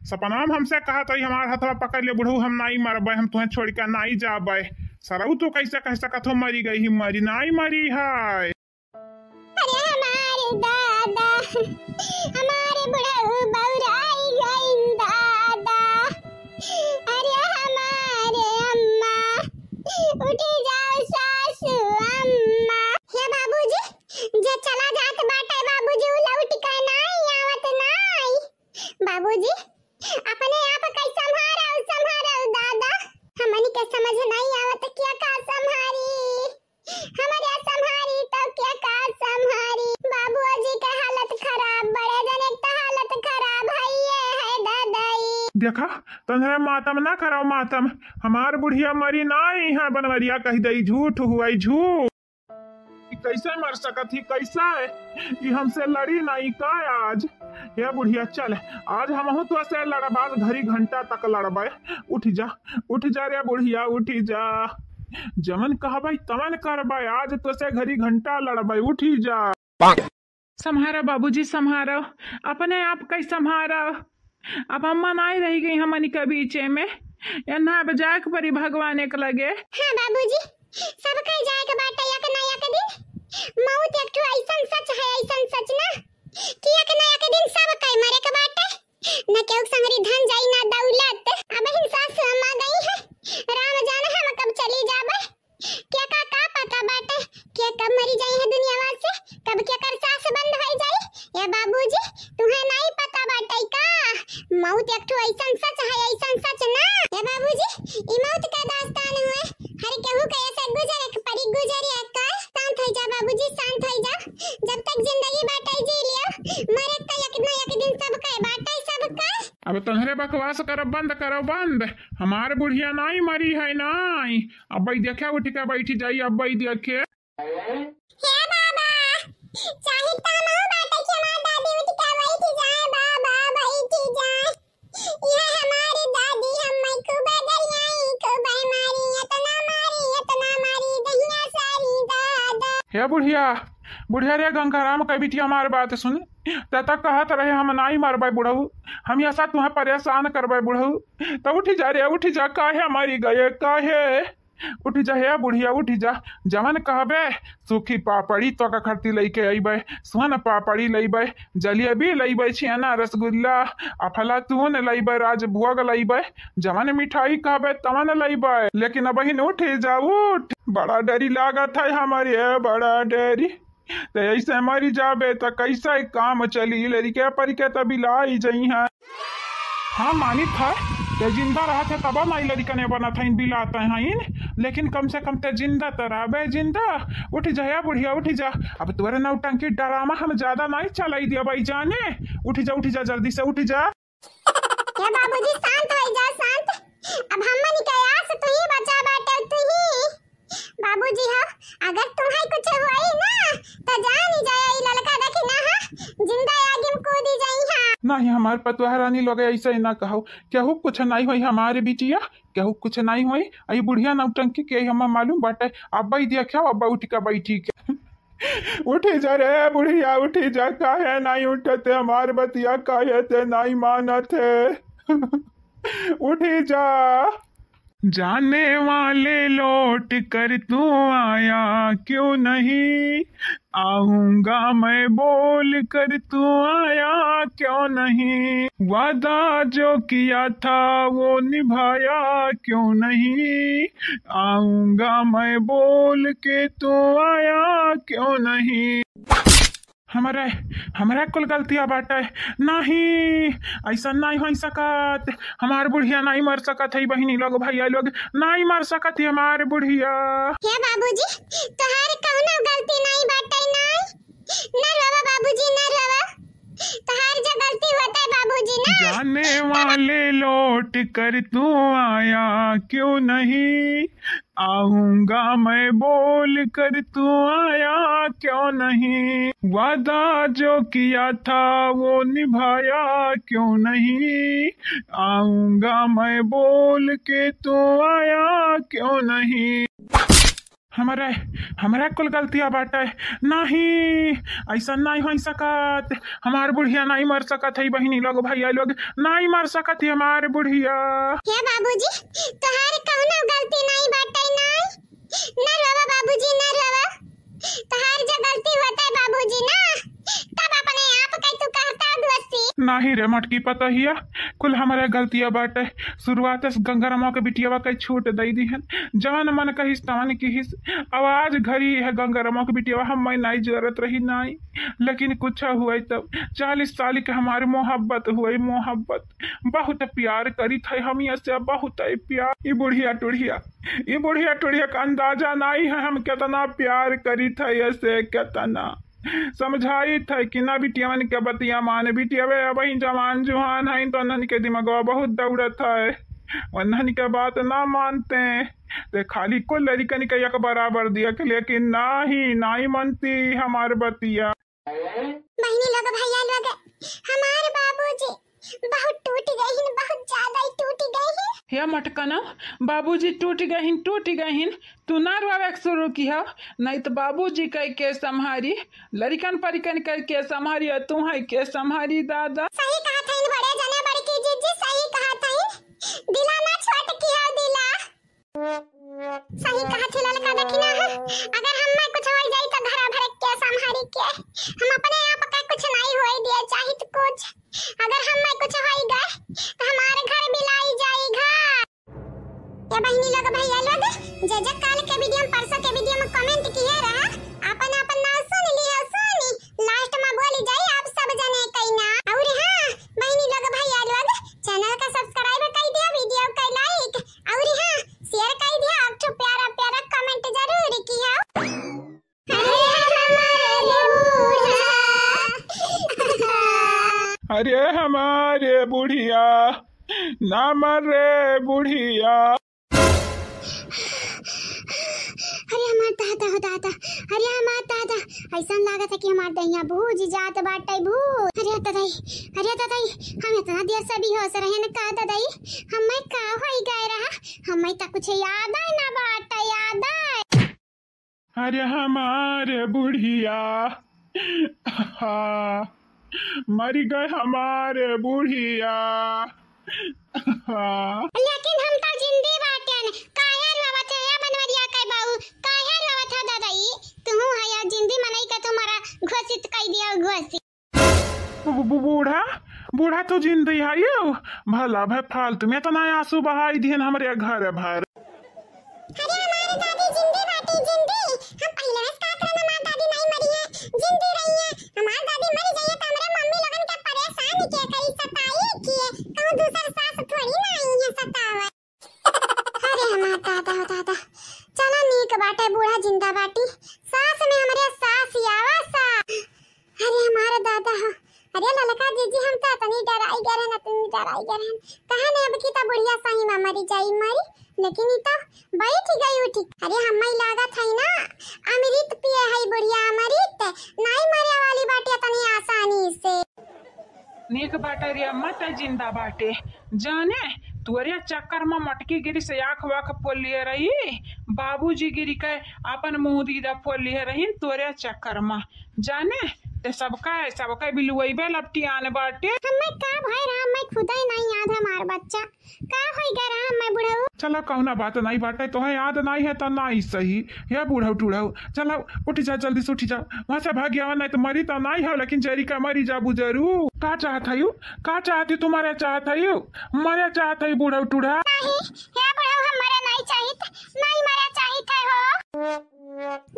सपना में हमसे कहत रही, हमार हथवा पकड़ ले बुढ़ऊ, हम नाई मरबे, हम तुहें छोड़ के नाई जाबे। सरऊ, तू कैसे कह सकत हो मरी गई ही, मरी नाई मरी है। अरे हमारे दादा, हमारे बुढ़ऊ बौराई गइन दादा। अरे हमारे अम्मा, उठी जाओ सासू अम्मा। हे बाबूजी, जे चला जात बाटे बाबूजी, उ लौट के नाई आवत नाई। बाबूजी, अपने आप कैसे संभारब, संभारब दादा। हमनी के समझ नाई आवत क्या का संभारी। हमरे संभारी तो क्या का संभारी, बाबूजी के हालत खराब, बड़े जने के तो हालत खराब है, ये है ददई। देखा, तन्हरे मातम ना करो मातम, हमार बुढ़िया मरी नाई है, बनवरिया कह दई, झूठ हुआ, झूठ। ई कैसे मर सकत ही, कैसे? ई हमसे लड़ी नाई का आज? हे बुढ़िया, चल, आज हमहू तो से लड़ब, आज घड़ी घंटा तक लड़बे। उठ जा, उठ जा रे बुढ़िया, उठ जा। जवन कहबै तवन करबै, आज तोसे घड़ी घंटा लड़बै, उठी जा। संभारा बाबूजी, संभारा, अपने आप कई संभारा। अब अम्मा नाई रहि गई हमनी के बीचे में, एन्हा अब जाए के परी भगवान एक लगे। हाँ बाबूजी, सब कई जाए के बाटे एक ना एक दिन। मौत एक ठो ऐसन सच है, ऐसन सच ना, कि एक ना एक दिन सब कई मरे के बाटे। न केहू के संगरी धन जाई ना दौलत। अबहिन सासु अम्मा गई है, राम जाने हम कब चली जाबे। के का, का पता बाटे के कब मरी जाई है दुनियावा से, कब के कर सास बंद होई जाई। ए बाबूजी, तुहे नाई पता बाटे का? मौत एक ठो ऐसन सच है, ऐसन सच ना। ए बाबूजी, ई मौत का दास्तान हुए, हर केहू के ऐसे गुजरे के परी, गुजरिया का। शांत हो जा बाबूजी, शांत हो जा। जब तक जिंदगी बाटे जी लियो, मरे तो एक न एक दिन सबके बाटे, सबके। अब तोहरे बकवास करब बंद करो, बंद। हमार बुढ़िया नाई मरी है नाई। अब्बई देखे उठ के बैठी जाई, अब्बई देखे। हे बाबा, चाहे तो हम बाटे के हमार दादी उठ के बैठी जाए, बाबा बैठी जाए। यह हमारी दादी हमें खूब गरियाई, खूब मारी, इतना मारी, इतना मारी, दहिया सारी दादा। हे बुढ़िया, बुढ़िया रे गंगाराम के बिटिया, हमार बात सुन। ते तक कहत रहे हम नाई मरबे बुढ़ऊ, हम ऐसा तुम्हें परेशान करबे बुढ़ऊ। तो उठ जा रे, उठ जा, काहे मरी गए, काहे? उठ जा हे बुढ़िया, उठ जा, जवन कहबे सूखी पापड़ी तोका खरती लइके अइबे, सोन पापड़ी लइबे, जलेबी लइबे, छेना रसगुल्ला, अफलातून लइबे, राजभोग लइबे, जवन मिठाई कहबे तवन लइबे। लेकिन अबहिन उठ जा, उठ, बड़ा डरी लागत है हमरे, बड़ा डरी। ते ऐसे मरी जाबे त कैसे काम चली? लड़के परिके त बिलाई जइहैं। हाँ मानित है, ते जिंदा रहत है तब नाई लड़कने बनत हइन, बिलात हइन, लेकिन कम से कम ते जिंदा त रहबे, जिंदा। उठ जा या बुढ़िया, उठ जा। अब तोरे नौटंकी ड्रामा हम ज्यादा नाई चलाई देबै जाने। उठ जा, उठ जा, जल्दी से उठ जा। हे बाबूजी, शांत हो जा, शांत। अब हमनी के आस तू ही बचा बाटे, तू ही। बाबूजी हो, अगर तुम्हें कुछ होई ना, तो जानी जाए, ई ललका देखी ना, हाँ, जिंदा आगे में कूदी जाई, हाँ। नहीं, हमार पतोह रानी लोग ऐसे ही ना कहो, केहू कुछ नहीं होई हमारे बिटिया, केहू कुछ नहीं होई। आई बुढ़िया नौटंकी के हमें मालूम बाटे, अब्बा ही देखा, अब्बा उठ के बैठी के। उठी जा रे बुढ़िया, उठी जा, काहे नहीं उठत है? हमार बतिया काहे ते नहीं मानत है? उठी जा। जाने वाले लौट कर तू आया क्यों नहीं, आऊंगा मैं बोल कर तू आया क्यों नहीं, वादा जो किया था वो निभाया क्यों नहीं, आऊंगा मैं बोल के तू आया क्यों नहीं। हमरा, हमरा कुल गलतिया बाटे। नहीं, ऐसा नहीं हो सकत। हमार बुढ़िया नहीं मर सकत है, बहिनी लोग, भैया लोग, नहीं मर सकत है हमार बुढ़िया। हे बाबूजी, तोहार कौनो गलती नहीं बाटे, नहीं। ना रोवा बाबूजी, ना रोवा। तोहार जो गलती होता है बाबूजी ना। जाने वाले लौट कर तू आया क्यों नहीं, आऊंगा मैं बोल कर तू आया क्यों नहीं, वादा जो किया था वो निभाया क्यों नहीं, आऊंगा मैं बोल के तू आया क्यों नहीं। हमरे, हमरे कुल गलतिया बाटे। नाही, अइसन नाही होइ सकत। हमार बुढ़िया नाही मर सकत है, बहिनी लोग, भइया लोग, नाही मर सकत है हमार बुढ़िया। हे बाबूजी, तोहार कउनो गलती नाही बाटे, नाही। ना रोवा बाबूजी, ना रोवा। तोहार जो गलती होत है बाबूजी ना, तब अपने आप के तू कहता दोषी। नाही रे मोटकी पतोहिया, कुल हमरे गलतिया बाटे। शुरुआत से गंगरमवा के बिटियावा के छूट दई दिहन। जवन मन कहिस तवन किहिस। अब आज घरी है गंगरमवा के बिटियावा, हम मैं नाही जोरत रही नाही। लेकिन कुछ हुए तब चालीस साल के हमार मोहब्बत हुए, मोहब्बत। बहुत प्यार करी थे हम ये से, बहुत है प्यार। ई बुढ़िया टुढ़िया, ई बुढ़िया टुढ़िया का अंदाजा नाही है हम कितना प्यार करी थे ये से, कितना। समझाई थे कि ना बिटियावन के बतिया मान, बिटियावे अबहीं जवान जुहान हईन तो उन्हन के दिमागवा बहुत दौड़त है, उन्हन के बात ना मानते। ते खाली कुल लड़िकन के एक बराबर दिया के, लेकिन नाही, नाही मनती हमार बतिया। बहिनी लोग, भइया लोग, हमार बाबूजी बहुत टूट गए हैं, बहुत ज्यादा ही टूट गए हैं। हे मटकना, बाबूजी टूट गए हैं, टूट गए हैं। तू ना रोवे के शुरू किहा, नहीं तो बाबूजी कह के संभारी, लड़िकन परिकन कह के संभारी, और तू है के संभारी दादा। सही कहा था इन बड़े जने, बड़की जीजी, सही कहा था इन। दिला ना छोट किहा, दिला। सही कहा थी ललका दखिना है, अगर हम मैं कुछ हो जाई तो घर भर के संभारी के, हम अपने आप का कुछ नहीं होए दिए चाहित कुछ। अगर हम मैं कुछ होई गए तो हमारे घर बिलाई जाई घर। ए बहिनी लोग, भइया लोग, जे जे काल के वीडियो में, परसों के वीडियो में comment किहे रहा, आपन आपन नाव सुन लियो, सुनी, last में बोली जाई आप सब जने कई ना। और हाँ, बहिनी लोग, भइया लोग, channel का subscribe कर दिया, वीडियो का like, और हाँ, share कर दिया, एक ठो प्यारा प्यारा comment जरूर किया। अरे हमारे बूढ़ा। अरे हमारे बुढ़िया, ना मरे बुढ़िया। अरे हमार दादा हो दादा, अरे हमार दादा, अइसन लागत है कि हमार दहिया भूज जात बाटे भूज। अरे ददाई, अरे ददाई, हम इतना देर से बेहोश रहे न का ददाई, हमें का होई गए रहा, हमें तो कुछ याद आए ना बाटे, याद आए। अरे हमारे बुढ़िया, हाँ, मर गए हमारे बुढ़िया। हाँ। लेकिन हम तो जिंदी बाटेन। काहे रोवत है या बनवरिया के बहू? काहे रोवत है ददाई? तुहू है या जिंदी मनई के तुम्हारा घोषित कई दिया, घोषित। बू-, बू-, बूढ़ा, बूढ़ा तो जिंदी है यो। भला भय फालतू में इतना आंसू बहाई दिहन हमरे घर भर। अरे हमारे दादी जिंदी बाटी, जिंदी। हम पहिले से कहत रहन हमार दादी नहीं मरी है, जिंदी रही है। हमार दादी मर जाइए तो हमरे मम्मी लोगन के परेशान के करी, सताई के। कहूँ दूसर सास थोड़ी ना आई है सतावे। अरे हमार दादा हो दादा, चला नीक बाटे बूढ़ा जिंदा बाटी, सास में हमरे सास आवा सा। अरे हमार दादा हो, अरे ललका जीजी, हम तो अतनी डराई गए रहन, अतनी डराई गए रहन। कहा नहीं अब की तो बुढ़िया सही में मरी जाई मरी, लेकिन ई तो बैठ गई उठी। अरे हम्मे लागत है ना, अमृत पिए है बुढ़िया, अमृत, नहीं मरे वाली बाटे अतनी आसानी से। नीक बाटे रे अम्मा, ते जिंदा बाटे। जाने, तोरे चक्कर में मटकी गिरी से आँख वाख फोल लिए रही, बाबूजी गिरी के आपन मुँह दीदा फोल लिए रही तोरे चक्कर में। जाने, ते सबका, सबका बिलुआइबे लपटी आने बाटे। हम्मे का भय रहा, हम्मे खुदे नहीं याद हमार बच्चा। का होई गए रहा हम्मे बुढ़ऊ? चला, कौना बात नहीं बाटे, तोहे याद नहीं है तो नहीं सही। हे बुढ़ऊ टुढ़ऊ, चला उठ जा, जल्दी से उठ जा, वहाँ से भाग आवा, नहीं तो मरी तो नहीं हो, लेकिन जरी का मरी जाबू जरूर। का चाहत है यू? का चाहत है तू? मरे चाहत है यू? मरे चाहत है बुढ़ऊ टुढ़ा? नहीं, हे बुढ़ऊ, हम मरे नहीं चाहित, नहीं मरे चाहित है हो।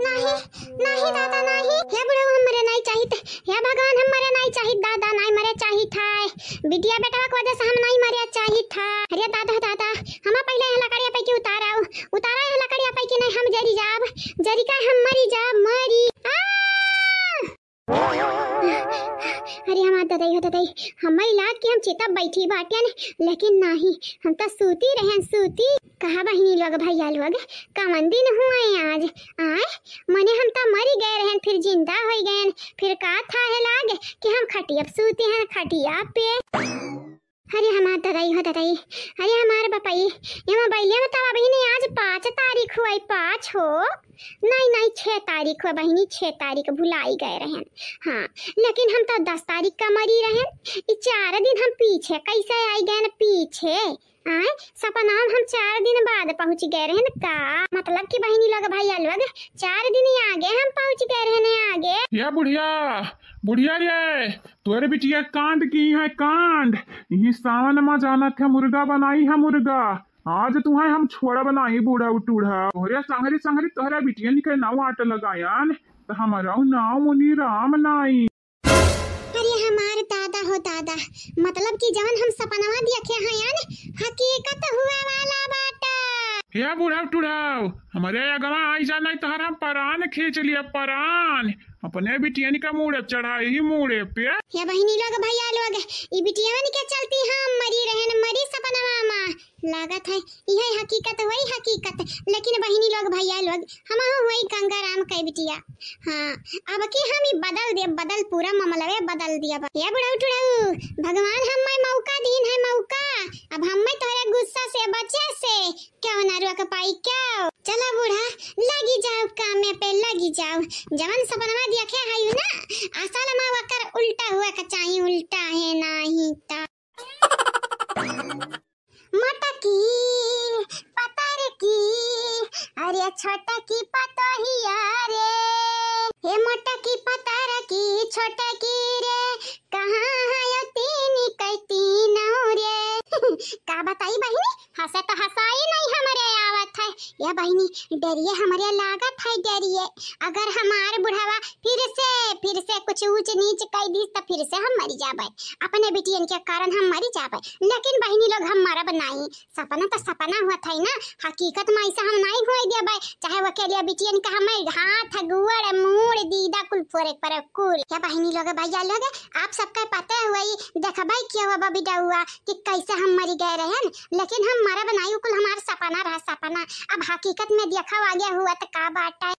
नहीं, नहीं दादा, नहीं। हे बुढ़ऊ, हम मरे नहीं चाहित। हे भगवान, हम मरे नहीं चाहित दादा, नहीं मरे चाहित है। बिटिया बेटवा के वजह से हम नहीं मरे चाहित है। अरे दादा, दादा, हम पहले यहाँ लकड़िया पे की उतारा, उतारा यहाँ लकड़िया पे की, नहीं हम जरी जाब, जरी का हम मरी जाब, मरी। आ! अरे हमार ददई हो ददई, हमार इलाज के हम चिता बैठी बाटेन, लेकिन नाही, हम तो सूती रहेन, सूती। कहा बहिनी लोग, भैया लोग, कवन दिन हुए आज? आय, मने हम तो मरी गए रहेन, फिर जिंदा होई गएन, फिर का था है लाग कि हम खटिया पे सूती हैं, खटिया पे। अरे हमार ददाई हो ददाई, अरे हमार बपई, ये मोबाइलिया में तब अबहिनी आज पाँच तारीख हुआ, पाँच हो, नहीं नहीं, छह तारीख हुआ बहिनी, छह तारीख भुलाई गए रहन। हाँ, लेकिन हम तो दस तारीख का मरी रहन, ई चार दिन हम पीछे कैसे आई गए न पीछे। आए, सपना में हम चार दिन बाद पहुँच गए रहन का, मतलब कि बहिनी लोग भैया लोग, चार दिन ही आगे हम पहुँच गए रहन आगे। या बुढ़िया, बुढ़िया रे, तोरे बिटिया कांड की है कांड। यही सावन मा जानत है मुर्गा बनाई है मुर्गा। आज तुहैं हम छोड़ब नाहीं बूढ़ा उटूढ़ा। तोहरे संगरी संगरी तोहरे बिटियन के नाव आट लगायन, त हमरउ नाव मुनि राम नाई। अरे हमार दादा हो दादा, मतलब कि जवन हम सपनवा देखे हयन, हकीकत हुआ वाला बाटा। हे बूढ़ा उटूढ़ा, हमरे अगवा आई जा नाहीं तोहर हम परान खींच लिया परान। अपने बिटियन का मूड़े चढ़ाई ही मूड़े पे। हे बहिनी लोग भैया लोग, ई बिटियन के चलती हम मरी रहन, मरी सपनवा मा। लागत है, इहे हकीकत होई हकीकत। लेकिन बहिनी लोग, भैया लोग, हमहू होई गंगाराम के बिटिया। हाँ, अब की हम ई बदल देब, बदल, पूरा मामलवे बदल दिया बा। ए बुढ़ऊ टुढ़ऊ, भगवान हम्मे मौका दीन है, मौका। अब हम्मे तोहरे गुस्सा से बचे से क्यों ना रोक पाई, क्यों? चला बूढ़ा, लगी जाओ कामे पे, लगी जाओ। जवन सपनवा देखे हयू ना, असल मा वकर उल्टा हुआ के चाही, उल्टा है नाही ता। मोटकी पतरकी, अरे छोटकी पतोहिया रे। हे मोटकी पतरकी छोटकी रे, कहाँ हयो तीन कै तीनौ रे। का बताई बहिनी, हँसे तो हँसाई नहीं हमरे आवत है। ये बहिनी, डरिए हमरे लागत है, डरिए। अगर हमार बुढ़वा फिर से, फिर से कुछ ऊँच नीच कइ दीस त फिर से हम मरी जाबे। अपने बिटियन के कारण हम मरी जाबे। लेकिन बहिनी लोग, हम मरब नाई। सपना त सपना हुआ था ना, हकीकत मा ऐसा हम नाई हुए देबे। चाहे वो के लिए बिटियन का हमें हाथ, गोड़, मूड़, दीदा कुल फोरे पर कुल। या बहिनी लोग, भैया लोग, आप सबके पता हुई, देखबे किया हुआ बबिडौआ कि कैसे हम मरी गए रहन, लेकिन हम मरब नाई, उ कुल हमार सपना रहा, सपना। अब हकीकत में देखा आगे हुआ त का बाटे।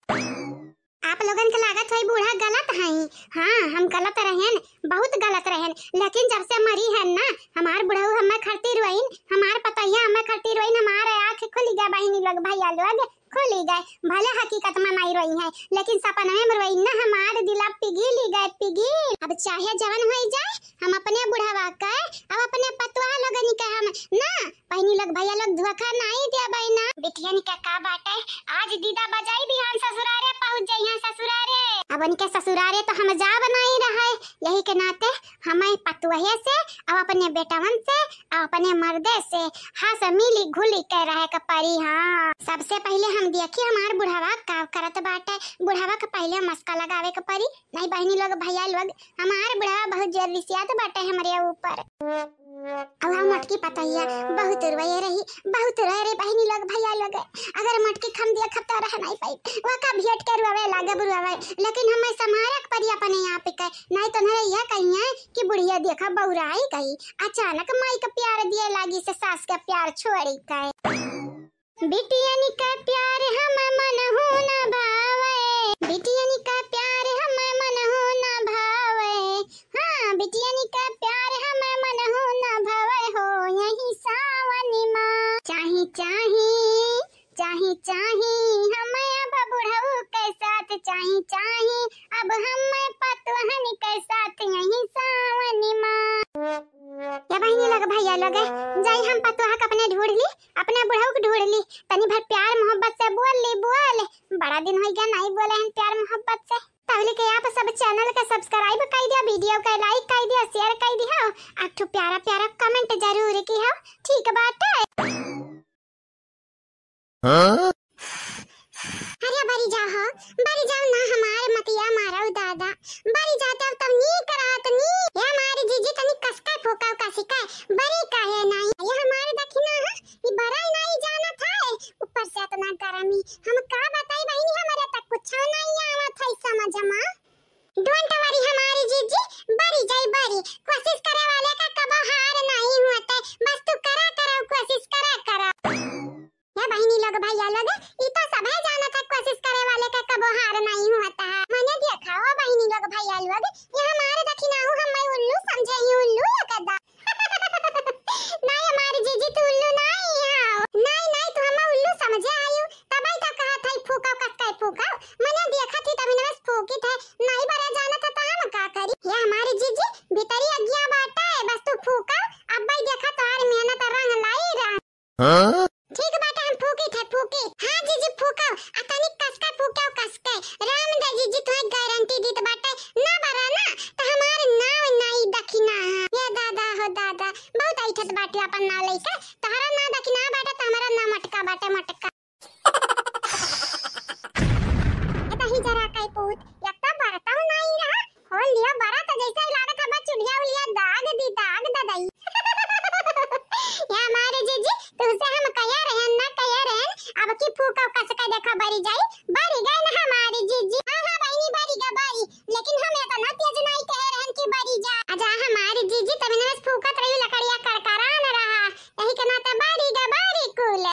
आप लोगन के लागत होई बूढ़ा गलत हई। हाँ, हम गलत रहन, बहुत गलत रहन, लेकिन जब से मरी है ना, हमार बुढ़ऊ हमें खरती रोइन, हमार पतोहिया हमें खरती रोइन, हमार आँख खुली गए बहिनी लोग, भैया लोग, खुली गए। भले हकीकत में नहीं रोई है, लेकिन सपनवे में रोइन ना, हमार दिला पिघिली गए, पिघिल। अब चाहे जवन होई जाए, हम अपने बुढ़वा के, अब अपने पतोहा लोगन के हम ना बहिनी लोग, भैया लोग, धोखा नाई देबै ना। बिटियन के का बाटे, आज दीदा बजाई बिहान ससुरारे पहुँच जइहैं ससुरारे। अब उनके ससुरारे तो हम जाब नाई रहे, यही के नाते हमें पतोहे से, अब अपने बेटवन से, अब अपने मर्दे से हँस मिली घुली के रहे के परी। हाँ, सबसे पहिले हम देखी हमार बुढ़वा का करत बाटे। बुढ़वा के पहिले मस्का लगावे के परी। नहीं बहिनी लोग, भैया लोग, हमार बुढ़वा बहुत जोर रिसियात बाटे हमरे ऊपर। अब हम मोटकी पतोहिया बहुत रोए रही, बहुत रोए रही बहिनी लोग, भैया लोग। अगर मोटकी के हम देखब त रह नहीं पाई, वका भेंट के रोवे लागब रोवे, लेकिन हमें संभारे के परी अपने आप के, नहीं तो नहीं यह कहिए कि बुढ़िया देखा बौराई गई, अचानक माई के प्यार दिए लागी से सास के प्यार छोड़ी गए। बिटियन का प्यार हम मनहु न भावे, बिटियन का प्यार हम मनहु न भावे, हाँ, बिटियन का प्यार हम मनहु न भावे हो यही सावन मा। चाही, चाही, चाही, चाही हम अब बुढ़ऊ के साथ, चाही, चाही अब हम पतोहन के साथ यही सावन मा। या बहिनी लोग, भैया लोग, जाई हम पतोहा के अपने ढूंढ ली, अपने बुढ़ऊ के ढूंढ ली, तनी भर प्यार मोहब्बत से बोल ली, बोल। बड़ा दिन हो गया नहीं बोले हैं प्यार मोहब्बत से। तबले के आप सब channel के subscribe कर दिया, video के like कर दिया, share कर दिया, एक ठो प्यारा प्यारा comment जरूर की हो, ठीक बाटे। हाँ? अरे बरी जा हो, बरी जाओ ना, हमार मतिया मारो दादा, बरी जाते अब तब नीक रहत नी। ये हमारी जीजी तनी कसके फूका उका सिकाए, बरी काहे नहीं? ये हमारे दखिना है, ये बरा नहीं जानत है, ऊपर से इतना गर्मी, हम का बताई बहिनी, हमारे तक कुछ नहीं आवत है समझ मा। Don't worry हमारी जीजी, बरी जाई बरी। कोशिश करे वाले का कबो हार नहीं होते, बस तू करा करो, कोशिश करा करो। या बहिनी लोग, भैया लोग, ई तो सभे जानत है, कोशिश करे वाले का कबो हार नहीं होता है। मने देखा हो बहिनी लोग, भैया लोग, ये हमारे दखिनाऊ हमें उल्लू समझे ही उल्लू ये कदा। हाँ? ठीक बाटे, हम फूकी थे, फूकी। हाँ जीजी, फूको, आ तनी कसके फूको, कसके। राम दे जीजी, तुहे गारंटी दीत बाटे, ना बरा ना, त हमार नाव नाई दखिना है। ये दादा हो दादा, बहुत ऐठत बाटे अपन नाव लइके। तहरा नाव दखिना बाटे, त हमारा नाव मटका बाटे, मटका। ए दही जरा कई पूत, एक तो बरतौ नाई रहा, खोल लिया बरा त जैसे लागत है बस चुलिया उलिया दाग दी, दाग दे दई। या हमारे जीजी, तुमसे हम कहे रहन ना कहे रहन, अब की फूका कसके देखा बरी जाई, बरी गए ना हमारे जीजी। हाँ, हाँ, बहिनी बरी गा बरी, लेकिन हम इतना तेज नाई कहे रहन कि बरी जा। अच्छा हमारे जीजी, तब इन्हें बस फूकत रही, लकड़िया कड़कड़ा न रहा, यही के नाते बरी गा बरी कुल।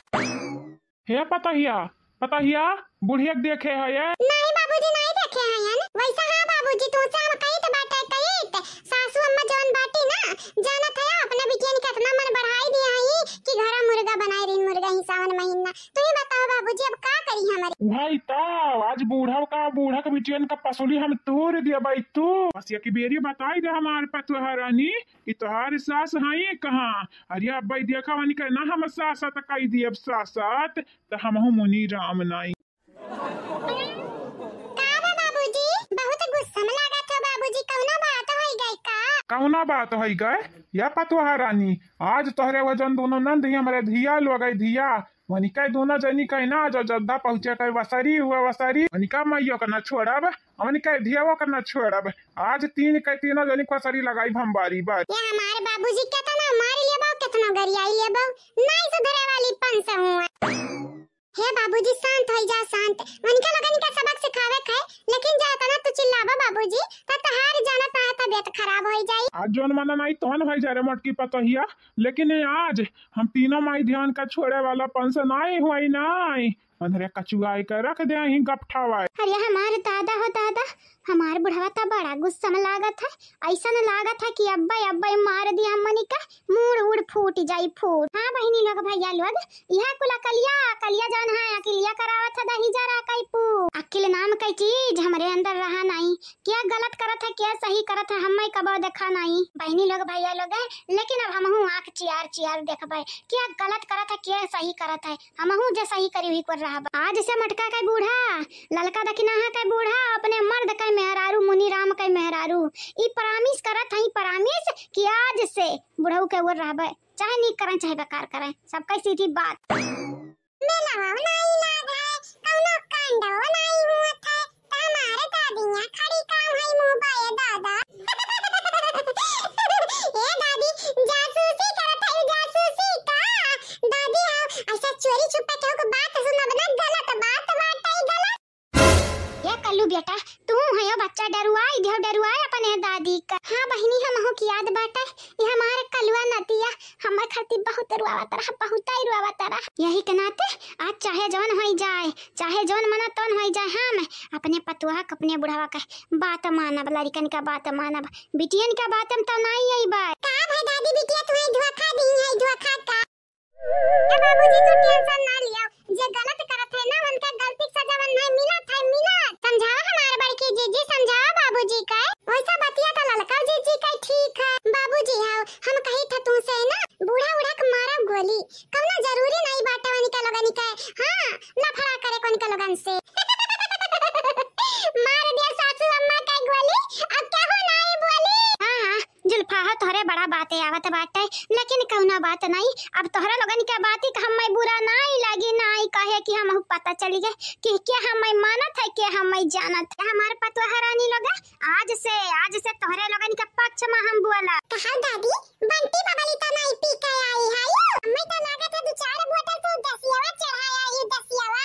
हे पतहिया, पतहिया, बुढ़िया के देखे है ये? नहीं बाबूजी, नहीं देखे हैं यान। वैसा हाँ बाबूजी, तुमसे हम कहित बाटे, कहित। सासू अम्मा जवन बाटी ना, जानत है अपने बिटियन के इतना मन बढ़ाई दिया है कि घरा मुर्गा बनाए रही, मुर्गा ही सावन महीना। तू ही बताओ बाबूजी, अब का करी हमारे? भाई ता, आज बूढ़ा का, बूढ़ा के बिटियन का पसुली हम तोड़ दिया भाई तू। बस एक बेरी बताई दे हमार पतोहा रानी, कि तोहार सास हई कहाँ? अरे अब्बई देखा वनिका ना हम सासत कई दियब सासत, त हमहू मुनि राम नाई। का बा बाबूजी? बहुत गुस्सा में लागत हो बाबूजी, कौनो बात होई गई का? कौनो बात होई गए? या पतोहा रानी, आज तोहरे वजन दोनों नंद ही हमरे धिया लोग है धिया, वनिका दोनों जनी कहे ना, जो जद्दा पहुँचे कहे वसरी हुआ वसरी, वनिका माइयो का ना छोड़ब, वनिका धियावो का ना छोड़ब। आज तीन के तीनों जनी को वसरी लगाई हम बारी बार। ये हमारे बाबूजी केतना मार लेबो, केतना गरियाई लेबो, नाई सुधरे वाली पंस हुआ। हे बाबूजी शांत होई जा, शांत। वनिका लोगन का सबक सिखावे के है, लेकिन जा तना तू चिल्लाबो बाबूजी, त तहार जाना ता तबियत खराब होई जाई। आज जौन मना नाई तौन होई जा रे मोटकी पतोहिया, लेकिन आज हम तीनों माई धियान का छोड़े वाला पंस नाई हुई नाई। अंधरे कचुआई के रख दे ही गपठावाई। अरे हमार दादा हो दादा, हमार बुढ़वा त बड़ा गुस्सा में लागत है। ऐसन लागत है कि अब्बे अब्बे मार दिया हमनी का, मूड़ उड़ फूट जाई फूट। हाँ बहिनी लोग भैया लोग, यह कुल अकलिया, अकलिया जौन है, अकिलिया करावत है दही जरा कई पू। अकिल नाम कई चीज हमरे अंदर रहा नाई। क्या गलत करत है, क्या सही करत है, हम्मे कबो देखा नाई। बहिनी लोग भैया लोग, लेकिन अब हमहू आँख चियार चियार देखबे। क्या गलत करत है, क्या सही करत है, हमहू जे सही करी वही पर रहब। आज से मोटका के बूढ़ा, ललका दखिनाहा के बूढ़ा, अपने मर्द के मेहरारू, मुनीराम के मेहरारू, ई promise करत हई, promise कि आज से बुढ़ऊ के ओर रहबे, चाहे नीक करें चाहे बेकार करें, सबके सीधी बात। मेलवा नाई लाग है, कौनो कांडो नाई हुआ था, त हमारे दादियाँ खड़ी काम है मुँह बाए दादा। ए दादी, जासूसी करत है, जासूसी का? दादी, आओ, ऐसा चोरी छुपे केहू के बात सुनब ना, गलत बात बाटे, गलत। ए कल्लू बेटा, तू हयो बच्चा, डरुआई दियो, डरुआए अपने दादी का। हाँ बहिनी, हमहू की याद बाटे, ये हमारे कलुआ नतिया हमरे खातिर बहुत रुआवत रहा, बहुत ही रुआवत रहा। यही के नाते आज चाहे जौन होई जाए, चाहे जौन मना तौन होई जाए, हम अपने पतुआ के, अपने बुढ़वा के बात मानब, लड़िकन का बात मानब, बिटियन का बात में तो नाई आई बात। का भाई दादी, बिटिया तुम्हें धोखा दी है, धोखा का? ए बाबूजी, तू tension ना लियो, जे गलत करत है ना, उनका गलती के सजा मन नहीं मिलत है, मिलत। समझावा हमार बड़की जीजी, समझावा बाबूजी का। वैसा बतिया तो ललका जीजी का ठीक है। बाबूजी, आओ, हम कही था तुमसे ना, बूढ़ा उढ़ा के मारा गोली, कौनो जरूरी नहीं बाटे वनिका लोगन के, हाँ, लफड़ा करे वनिका लोगन से। मार दिया सासू अम्मा का गोली, अब केहू नहीं बोली। हाँ, हाँ, जुल्फा हो, तोहरे बड़ा बाते आवत बाटे, लेकिन कौनो बात नहीं। अब तोहरा लोगन के बात का हमें बुरा नहीं लगी, नहीं कहे कि हमहू पता चली गए कि के हमें मानत है, के हमें जानत है। हमार पतोहा रानी लोग, आज से, आज से तोहरे लोगन के पक्ष में हम बोला। कहा दादी, बंटी बबली तो नहीं पी के आई है, हमें तो लागत है दो चार बोतल तू दसियावा चढ़ाया, ये दसियावा।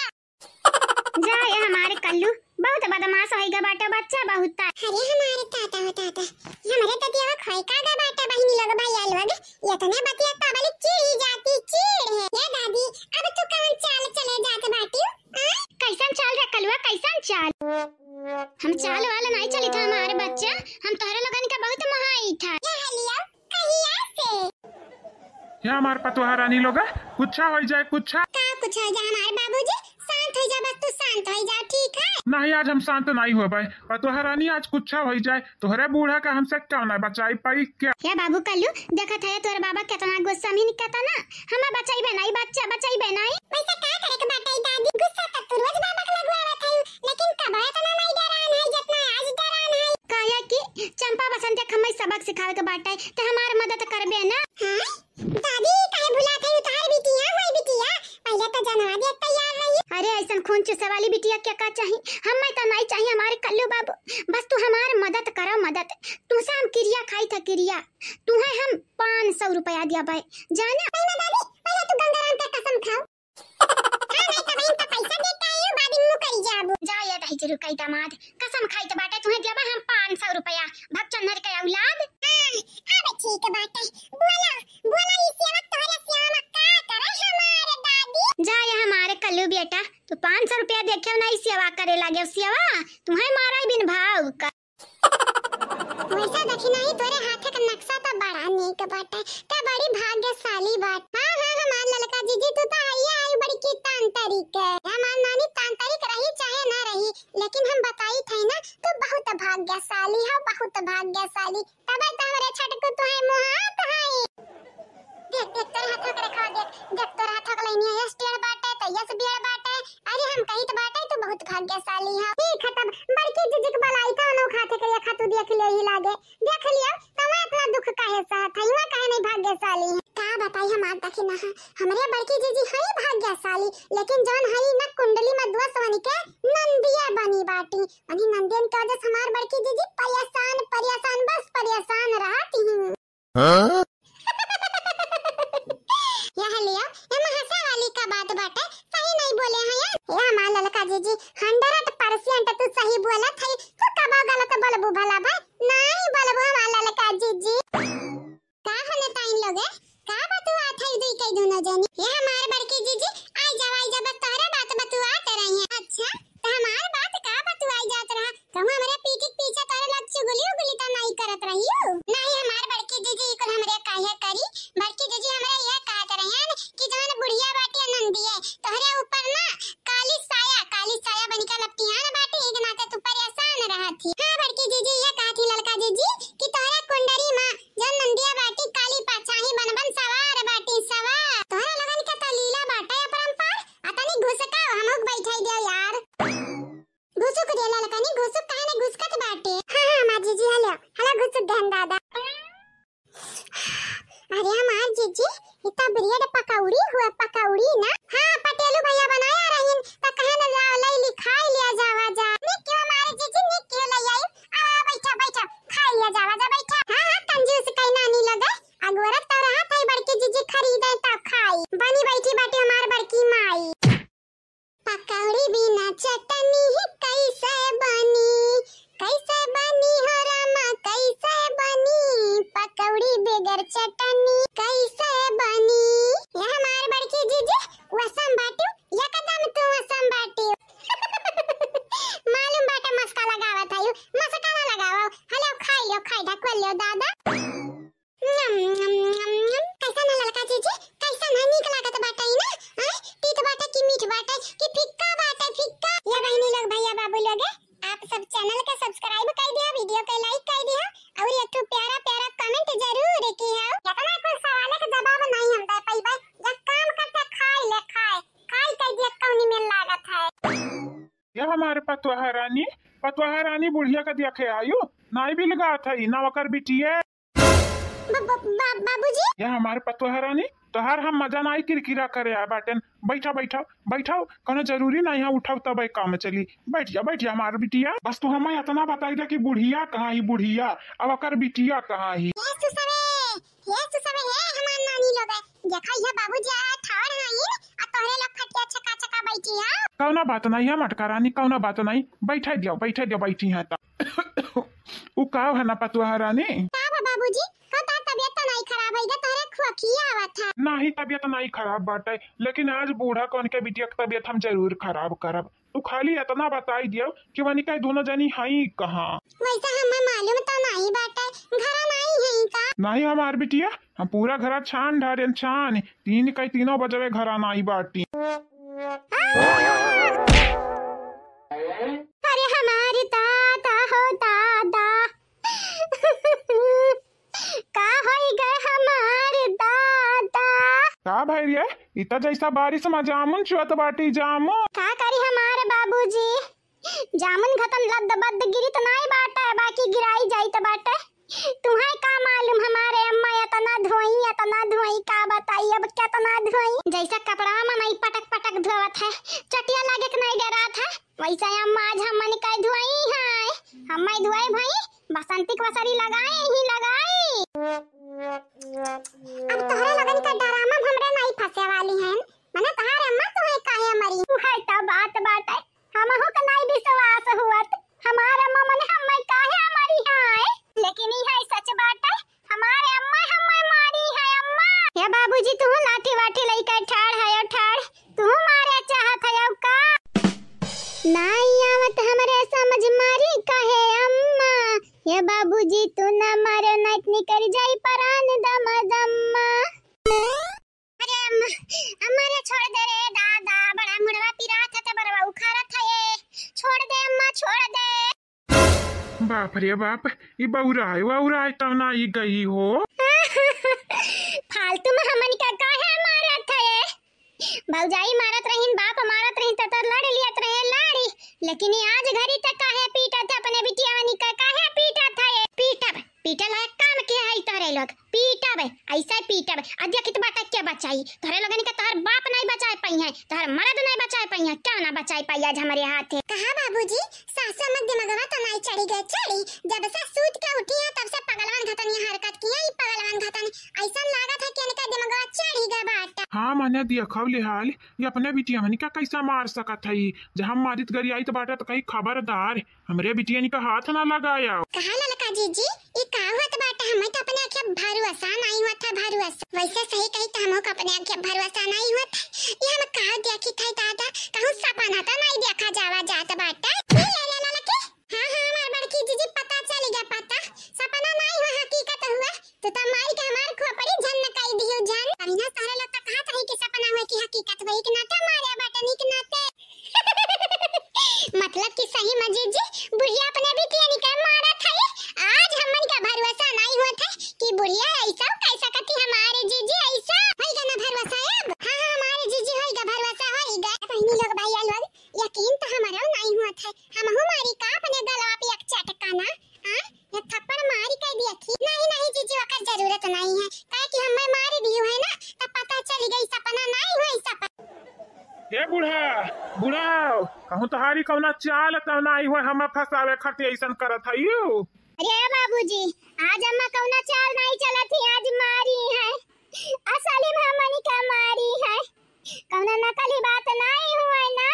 जा ए हमारे कल्लू, बहुत बदमाश होइगा बाटा बच्चा, बहुत। अरे हमारे ताता हो ताता, हमरे ददियावा खोई का गा बाटा बहिनी लोग भैया लोग, इतने बतिया पब्लिक चिढ़ ही जाती, चिढ़ है। ए दादी, अब तू कौन चाल चले जात बाटी? आ? कैसन चाल रे कलुआ, कैसन चाल? हम चाल वाला नहीं चली था हमारे बच्चा, हम तोहरे लोगन का बहुत महाई था। ये हलिया, कहिया से? या हमार पतोहा रानी लोग, कुछा होई जाए, कुछा। का कुछ होई जाए हमारे बाबूजी? शांत होई जा, बस तू शांत होई जा, ठीक है? नहीं, आज हम शांत नहीं होबे। पतोहा रानी, आज कुछा होई जाए, तोहरे बूढ़ा का हमसे क्यों ना बचाई पाई क्या? हे बाबू कल्लू, देखत है तोहरे बाबा कितना गुस्सा में निकलता ना, हमें बचाई बे नहीं, बात बाटे, त हमार मदद करबे ना। हाँ? दादी, काहे भुलात है, तोहार बिटिया, हमार बिटिया? पहिले त जनवा दे तैयार रही। अरे, ऐसन खून चूसे वाली बिटिया के का चाही? हमें त नहीं चाही हमारे कल्लू बाबू, बस तू हमार मदद करा, मदद। तुमसे हम किरिया खाई था, किरिया। तुहे हम पाँच सौ रुपया दिया भाई, जाना। नहीं ना दादी, पहिले तू गंगाराम का कसम खाओ। हाँ, नहीं तो बहन, तो पैसा देता है, बाद में मुकरी जाबू। जा ये दही जरूर कही दामाद, कसम खाई तो बाटे, तुहे देबा हम पाँच सौ रुपया, भग चन्नर के औलाद। हाँ, अब ठीक बाटे। बोला, बोला, ई सेवा तोहरे सेवा में का करे हमारे दादी? जा ये हमारे कल्लू बेटा, तू पाँच सौ रुपया देखे ना, ई सेवा करे लागे, सेवा तुहे मारा बिन भाव का। वैसा दखिनाही तोरे हाथे के नक्शा त बड़ा नीक बाटे, त बड़ी भाग्यशाली बाटे। हाँ, हाँ, हमार ललका जीजी, तू त हइया आई बड़की तांत्रिक। हमार नानी तांत्रिक रही चाहे ना रही, लेकिन हम बताई थे ना, तू बहुत भाग्यशाली हो, बहुत भाग्यशाली। तबे तो हमरे छटकू तुहे मुहात हई। देख, देख, तोर हाथवा के रेखा देख, देख, तोर हाथवा के लाइनिया यस टेढ़ बाटे, त यस बियड़ बाटे। अरे, हम कहित बाटे, तू बहुत भाग्यशाली ह। ठीक है, तब बड़की जीजी के बलाई, कौनो खाते के रेखा तू देख ले ही लागे। देख लियो, त वहाँ इतना दुख काहे सहत है, वहाँ काहे नहीं भाग्यशाली है? का बताई हम आज देखी ना, हमरे बड़की जीजी है भाग्यशाली, लेकिन जौन है ना कुंडली में दोष वनी के नंदिया बनी बाटी। वही नंदियन के वजह से हमार बड़की जीजी परेशान, परेशान, बस परेशान रहती हूँ। हाँ? यह लियो, एमा हंसे वाली का बात बाटे, सही नहीं बोले हैं यार। ये हमार ललका जीजी, hundred percent तू सही बोलत है, तू कबो गलत बोलबू भला भाई? नहीं बोलबू हमार ललका जीजी। का होने ताइन लोगे? का बतुआत है दुई कई दोनों जनी? ये हमार बड़की जीजी, आई जाओ, आई जाओ, बस तोहरे बात बतुआत रही है। अच्छा, त हमार बात का बतुआई जात रहा? कहूँ हमरे पीठ के पीछे तोरे लोग चुगली उगली त नाई करत रहियो? नाई हमार बड़की जीजी, ई कुल हमरे काहे करी? बड़की जीजी हमरे यह कहत रहियन कि जौन बुढ़िया बाटी नंदिये, तोहरे ऊपर ना काली साया, काली साया बनिके लपटियान बाटी, एक नाते तू परेशान रहत ही। हाँ बड़की जीजी, यह कहत ही ललका जीजी कि तोहरे कुंडली मा जौन नंदिया बाटी काली पाछाही बन बन सवार बाटी सवार। तोहरे लोगन के त लीला बाटे अपरंपार, आ तनी घुसकाओ, हमहू के बैठाई दियो यार। घुसुक दे ललकनी, घुसुक काहे ने घुसकत बाटे? हाँ, हाँ, माँ जीजी, हेलो, हेलो, घुसुक दहन दादा। अरे हमार जीजी, ई त bread पकौड़ी हुआ, पकौड़ी ना? हाँ, पटेलू भैया बनाया रहीन, त कहे न ला, लई ली, खाई लिया जावा जा। निक क्यों हमारे जीजी, निक क्यों लई आई? आवा, बैठा, बैठा, खाई लिया जावा जा, बैठा। हाँ, हाँ, कंजूस कई नानी लगे, अगोरत तो रहत है बड़की जीजी खरीदे त खाई। बनी बैठी बाटे हमार बड़की माई। पकौड़ी बिना चटनी कैसे बनी, कैसे बनी हो रामा, कैसे बनी? पकौड़ी बगैर चटनी कैसे बनी? ये हमार बड़की जीजी, वसम बाटू, एकदम तू वसम बाटू। मालूम बाटे मस्का लगावत आयु, मस्का ना लगावो। हेलो, खाई लो, खाई ढकवा लो दादा। नम, नम, नम, नम। कैसन है ललका जीजी? कैसन है? नीक लागत बाटे ना? आय, तीत बाटे कि मीठ बाटे कि फिक्का बाटे, फिक्का? ये बहिनी लोग, भैया बाबू लोग, आप सब channel के subscribe कर दिया, video के like कर दिया और एक ठो प्यारा प्यारा comment जरूर किया। इतना कुल सवाल के जवाब नहीं हम दे पाइबे, जब काम करते खाए ले खाए, खाए कह दिया कौनी में लागत है। ये हमारे पतोहा रानी, पतोहा रानी बुढ़िया का देखे आयु, नाई बिलगात है, ना ओकर बिटिया। ब-, ब-, बा-, बाबूजी। ये हमारे पतोहा रानी, तोहार हम मजा नाई किरकिरा करे आ बाटेन। बैठा, बैठा, बैठा, कोनो जरूरी नाई है उठाओ तबे काम चली। बैठ जा, बैठ जा हमार बिटिया। बस तू हमें इतना बताई दे कि बुढ़िया कहाँ ही बुढ़िया, अब ओकर बिटिया कहाँ ही? ये सुसवे, ये सुसवे, हे हमार नानी लोग, देखा ये बाबूजी आ ठाड़ हईन, आ तोहरे लोग खटिया छका छका बैठी है। कौना बात नाई है मटका रानी, कौना बात नाई, बैठा दियो, बैठा दियो, बैठी है त। उ का है ना पतोहा रानी? का बा बाबूजी? का तोहार तबियत तो नाई खराब है, तोहरे खोखिया आवत है। नाही, तबियत नाई खराब बाटे, लेकिन आज बूढ़ा कौन के बिटिया के तबियत हम जरूर खराब करब। तू खाली इतना बताई दियो कि वनिका दोनों जनी हई कहाँ? वैसे हमें मालूम तो नाई बाटे, घरा नाई है का? नाही हमार बिटिया, हम पूरा घरा छान ढारेन छान, तीन कई तीनों बजवे घरा नाई बाटी। अरे हमारी दादा हो दादा। का होई गए हमार दादा? का भइल रे? इता जैसा बारिश में जामुन चुअत बाटी जामुन। का करी हमार बाबूजी, जामुन खतम लद्द बद्द गिरित नाई बाटे, बाकी गिराई जाइत बाटे। तुहैं का मालूम हमारे अम्मा एतना धोई, एतना धोई, का बताई अब केतना धोई। जैसे कपड़ा में नहीं पटक पटक धोवत है, चटिया लागे के नहीं डरात है, वैसे अम्मा आज हमन का धोई है। हम्मै धोए भई, बसंती के बसरी लगाए ही लगाए। अब तोहरे लोगन का डरामा में हमरा नहीं फंसे वाली हैं। मने तोहार अम्मा तुहैं काहे मरी? उहै त बात बाटे, हमहू के नाई विश्वास हुअत। हमार अम्मा मने हम्मै काहे मरी हैं? लेकिन ई है सच बाटे, हमार अम्मा हम्मै मारी है अम्मा। ए बाबूजी, तू लाठी वाठी लइके ठाड़ है, ठाड़, तू मारे चाहत है का? नाई आवत हमरे समझ मारी काहे अम्मा। ए बाबूजी, तू ना मारे, नाई त निकल जाई परान दमा दमा। अरे अम्मा, अम्मा रे छोड़ दे रे दादा, बड़ा मुड़वा पिरात है, तो बड़वा उखाड़त है ये। छोड़ दे अम्मा, छोड़ दे। बाप रे बाप, ई बउराए वउराए तब ना ई गई हो। फालतू में हमन का काहे मारत है ये? भौजाई मारत रहीन, बाप मारत रहीन, त, त लड़ लियत रहे, लड़ी। लेकिन ई आज घरी तक काहे पीटत है अपने बिटिया मनी का, काहे पीटत है ये? पीटब, पीटे लायक काम किहे है तोहरे लोग। पीटब, ऐसे पीटब। आ देखित बाटे के बचाई? तोहरे लोगन के तोहर बाप नहीं बचाए पाई है, तोहर मर्द नहीं बचाए पाई है, क्यों ना बचाए पाई आज हमरे हाथे? कहा बाबूजी, सासू अम्मा दिमगवा तो नहीं चढ़ी गए, चढ़ी। जब से सूत के उठी है तब से पगलवन घतनी हरकत किहे, ई पगलवन घतनी। ऐसन लागत है कि इनका दिमगवा चढ़ी गए बाटे। हाँ, मने देखव ले हाल, ये अपने बिटिया मनी का कैसा मार सकत है, जहाँ मारित गरियाइत बाटे तो कही खबरदार। हमरे बिटियन का हाथ ना लगाया। कहा ललका जीजी, ई का होत बाटे? हमें तो अपने आँखें भरोसा नहीं होत है, भरोसा। वैसे सही कही तो हमहू के अपने आँखें भरोसा नहीं होत है। ई हम का देखी थे दादा, कहूँ सपना तो नहीं देखा जावा जात बाटे। ई ले ले ललकी। हाँ, हाँ, हमार बड़की जीजी, पता चल गया, पता। सपना नहीं हुआ, हकीकत हुआ। तू तो मारी के हमार खोपड़ी झन न कई दियो झन। अभी ना तोहरे लोग तो कहत रही कि सपना हुए कि हकीकत हुए, एक नाते मारे बटन, एक नाते। मतलब कि सही में जीजी, बुढ़िया अपने बिटियन के मारत है। आज हमन का भरोसा नहीं होत है कि बुढ़िया ऐसा कह सकती हमारे जीजी, ऐसा। होई गना भरोसा अब? हाँ, हाँ, हमारे जीजी होई गा भरोसा, होई गा। बहिनी लोग, भैया लोग, यकीन तो हमारा नहीं होत है। हमहू मारी का अपने गलवा पे एक चटकाना, हाँ? ये थप्पड़ मारी कह दिया थी। नहीं, नहीं जीजी, ओकर जरूरत नहीं है, काहे कि हमें मारी दियो है ना, तब पता चल गई सपना नहीं हुआ, सपना। ए बूढ़ा, बूढ़ा, कहूँ तोहारी कौना चाल तब नहीं हुआ, हमें फंसावे खातिर ऐसन करत है यू। अरे बाबूजी, आज अम्मा कौना चाल नहीं चलत ही, आज मारी है, असली में हमनी का मारी है। कौनो नकली बात नाई हुए ना।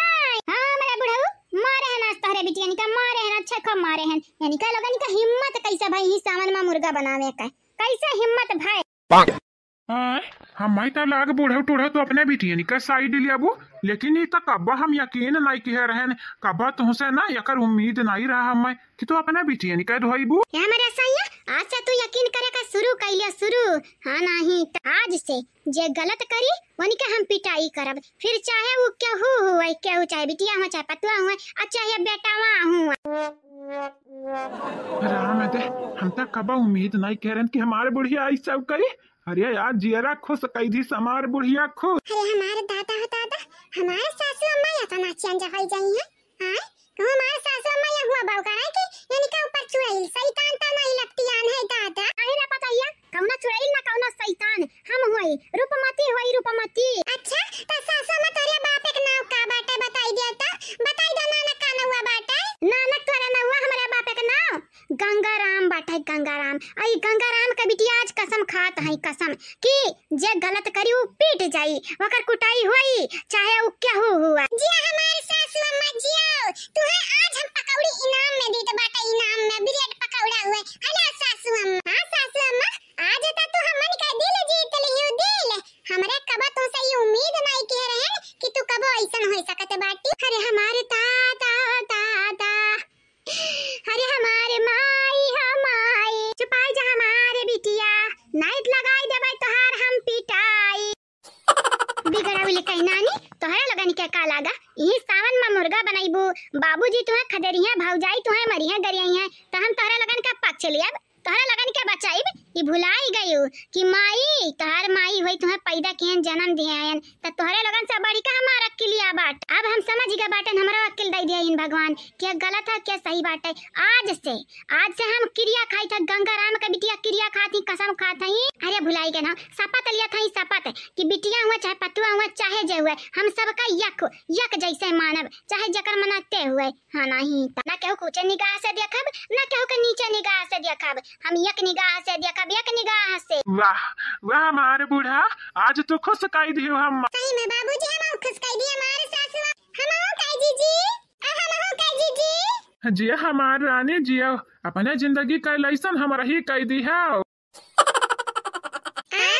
हाँ, हमारा बुढ़ऊ मारे हैं आज तोहरे बिटिया निका, मारे हैं, अच्छा खूब मारे हैं। यानी का लोगन का हिम्मत कैसे भाई, ही सावन में मुर्गा बनावे का, कैसे हिम्मत भाई? आय, हमाई तो लाग बुढ़ऊ टूढ़ऊ तो अपने बिटिया निका साइड लियाबू, लेकिन ई तो कब्बा हम यकीन नाई किहे रहन, कब्बा तुमसे ना एकर उम्मीद नाई रहा हमें। कि तू अपना बिटियन का धोइबू। हे हमरे सैया, आज से तू यकीन करे का शुरू कइले शुरू। हाँ, नहीं त आज से जे गलत करी, उनके हम पिटाई करब। फिर चाहे वो केहू हुए, केहू चाहे बिटिया हुए, चाहे पतुआ हुए, और चाहे बेटावा हुए। राम दे, हम तक कबा उम्मीद नहीं करन कि हमारे बुढ़िया आई सब करी। अरे यार, जियरा खुश कई दी हमार बुढ़िया खुश। अरे हमारे दादा हो दादा, हमारे सासू अम्मा इतना चेंज हो जाई है। हाँ, कहूँ हमारे सासू अम्मा या हुआ बाऊ का है कि इनके ऊपर चुड़ैल शैतान तो नहीं लगती आन है दादा। अरे ना पता या, कौना चुड़ैल ना कौना शैतान, हम हुई रूपमती, हुई रूपमती। अच्छा, तो सासू अम्मा तोरे बाप एक नाव का बाटे बताई दिया तो, बताई दो नानक का नौवा बाटे। नानक तोरे नौवा हमारे बाप एक नाव गंगाराम बाटे, गंगाराम। आ ई गंगाराम के बिटिया आज कसम खात है, कसम कि जे गलत करी उ पीट जाई, ओकर कुटाई होई, चाहे उ केहू हुआ। जिया हमार सासू अम्मा जियो, तुहे आज हम पकौड़ी इनाम में देत बाटे, इनाम में ब्रेड पकौड़ा हुए। हेलो सासू अम्मा। हाँ सासू अम्मा, आज त तू हमन का दिल जीत लियो, दिल। हमरे कबो तुमसे ये उम्मीद नहीं किहे रहन कि तू कबो ऐसन हो सकत बाटी। अरे हमारे ता, ता, ता, ता। अरे हमारे माई, हाँ माई, चुपाई जा हमारे बिटिया, नाइट लगाई देबै तोहार हम पिटाई। बिगड़ावली कहीं नानी, तोहरे लोगन के का लागा? यही सावन में मुर्गा बनैबू, बाबूजी तुहे खदेरिहे, भौजाई तुहे मरिहे गरियाइहे, तो हम तोहरे लोगन का पक्ष लियब, तोहरे लोगन के बचाइब। ई भुलाई गयू कि माई, तोहार माई होई, तुहें पैदा किहन, जन्म दिहे हयन, त तोहरे लोगन से बढ़िका हमार अक्किलिया बाट। अब हम समझ गए बाटन, हमरा अक्किल दे दिया इन भगवान कि गलत है, क्या सही बाटे। आज से, आज से हम किरिया खाई था, गंगा राम के बिटिया किरिया खात ही, कसम खात ही। अरे भुलाई गए ना, शपथ लिया था, ई शपथ कि बिटिया हुआ चाहे पतुआ हुआ, चाहे जे हुए, हम सबका यक, यक जैसे मानब, चाहे जकर मनाते हुए। हाँ, नहीं त ना केहू के ऊंचे निगाह से देखब, ना केहू के नीचे निगाह से देखब। हम एक निगाह से देखब, एक निगाह से। वाह, वाह हमार बूढ़ा, आज तो खुश कई दियो हम। सही में बाबूजी, हम खुश कई दिए हमार सासु। हम काई जीजी, आ हम काई जीजी। जिया हमार रानी जिया, अपने जिंदगी का लैसन हम रही कई दिया। आ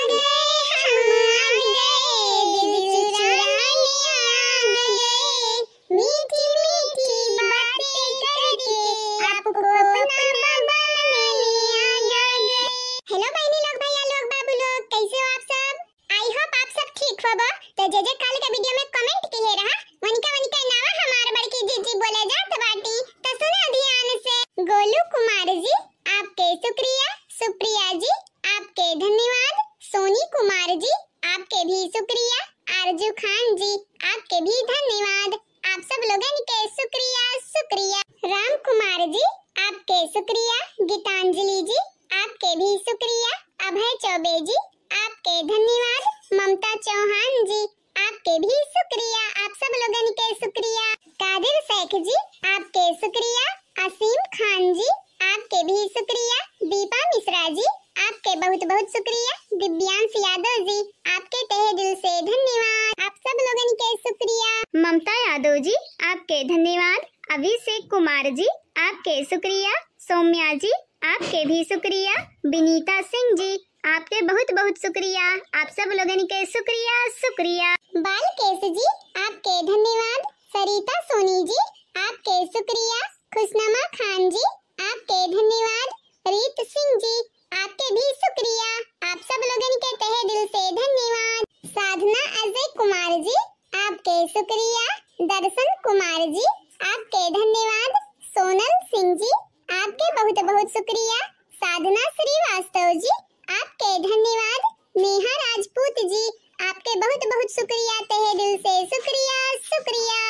गए हम, आ गए, दिल चुराने आ गए, मीठी मीठी बातें करके आपको अपना बना लिया आ गए। Hello बहनी लोग, भैया लोग, बाबू लोग, कैसे हो आप सब? I hope आप सब ठीक होबो। तो जे जे काल के video में comment किहे रहा, वनिका वनिका नावा हमार बड़की जीजी बोले जात बाटी, तो सुना ध्यान से। गोलू कुमार जी, आपके शुक्रिया। सुप्रिया जी, आपके धन्यवाद। सोनी कुमार जी, आपके भी शुक्रिया। आरजू खान जी, आपके भी धन्यवाद। आप सब लोगन के शुक्रिया, शुक्रिया। राम कुमार जी, आपके शुक्रिया। गीतांजलि जी, आपके भी शुक्रिया। अभय चौबे जी, आपके धन्यवाद। ममता चौहान जी, आपके भी शुक्रिया, आप सब लोगन के शुक्रिया। कादिर शेख जी, आपके शुक्रिया। असीम खान जी, आपके भी शुक्रिया। दीपा मिश्रा जी, आपके बहुत बहुत शुक्रिया। दिव्यांश यादव जी, आपके तहे दिल से धन्यवाद, आप सब लोगन के शुक्रिया। ममता यादव जी, आपके धन्यवाद। अभिषेक कुमार जी, आपके शुक्रिया। सौम्या जी, आपके भी शुक्रिया। विनीता सिंह जी, आपके बहुत बहुत शुक्रिया, आप सब लोगन के शुक्रिया, शुक्रिया। बालकेश जी, आपके धन्यवाद। सरिता सोनी जी, आपके शुक्रिया। खुशनमा खान जी, आपके धन्यवाद। रीत सिंह जी, आपके भी शुक्रिया, आप सब लोगन के तहे दिल से धन्यवाद। साधना अजय कुमार जी, आपके शुक्रिया। दर्शन कुमार जी, आपके धन्यवाद। सोनल सिंह जी, आपके बहुत बहुत शुक्रिया। साधना श्रीवास्तव जी, आपके धन्यवाद। नेहा राजपूत जी, आपके बहुत बहुत शुक्रिया, तहे दिल से शुक्रिया, शुक्रिया।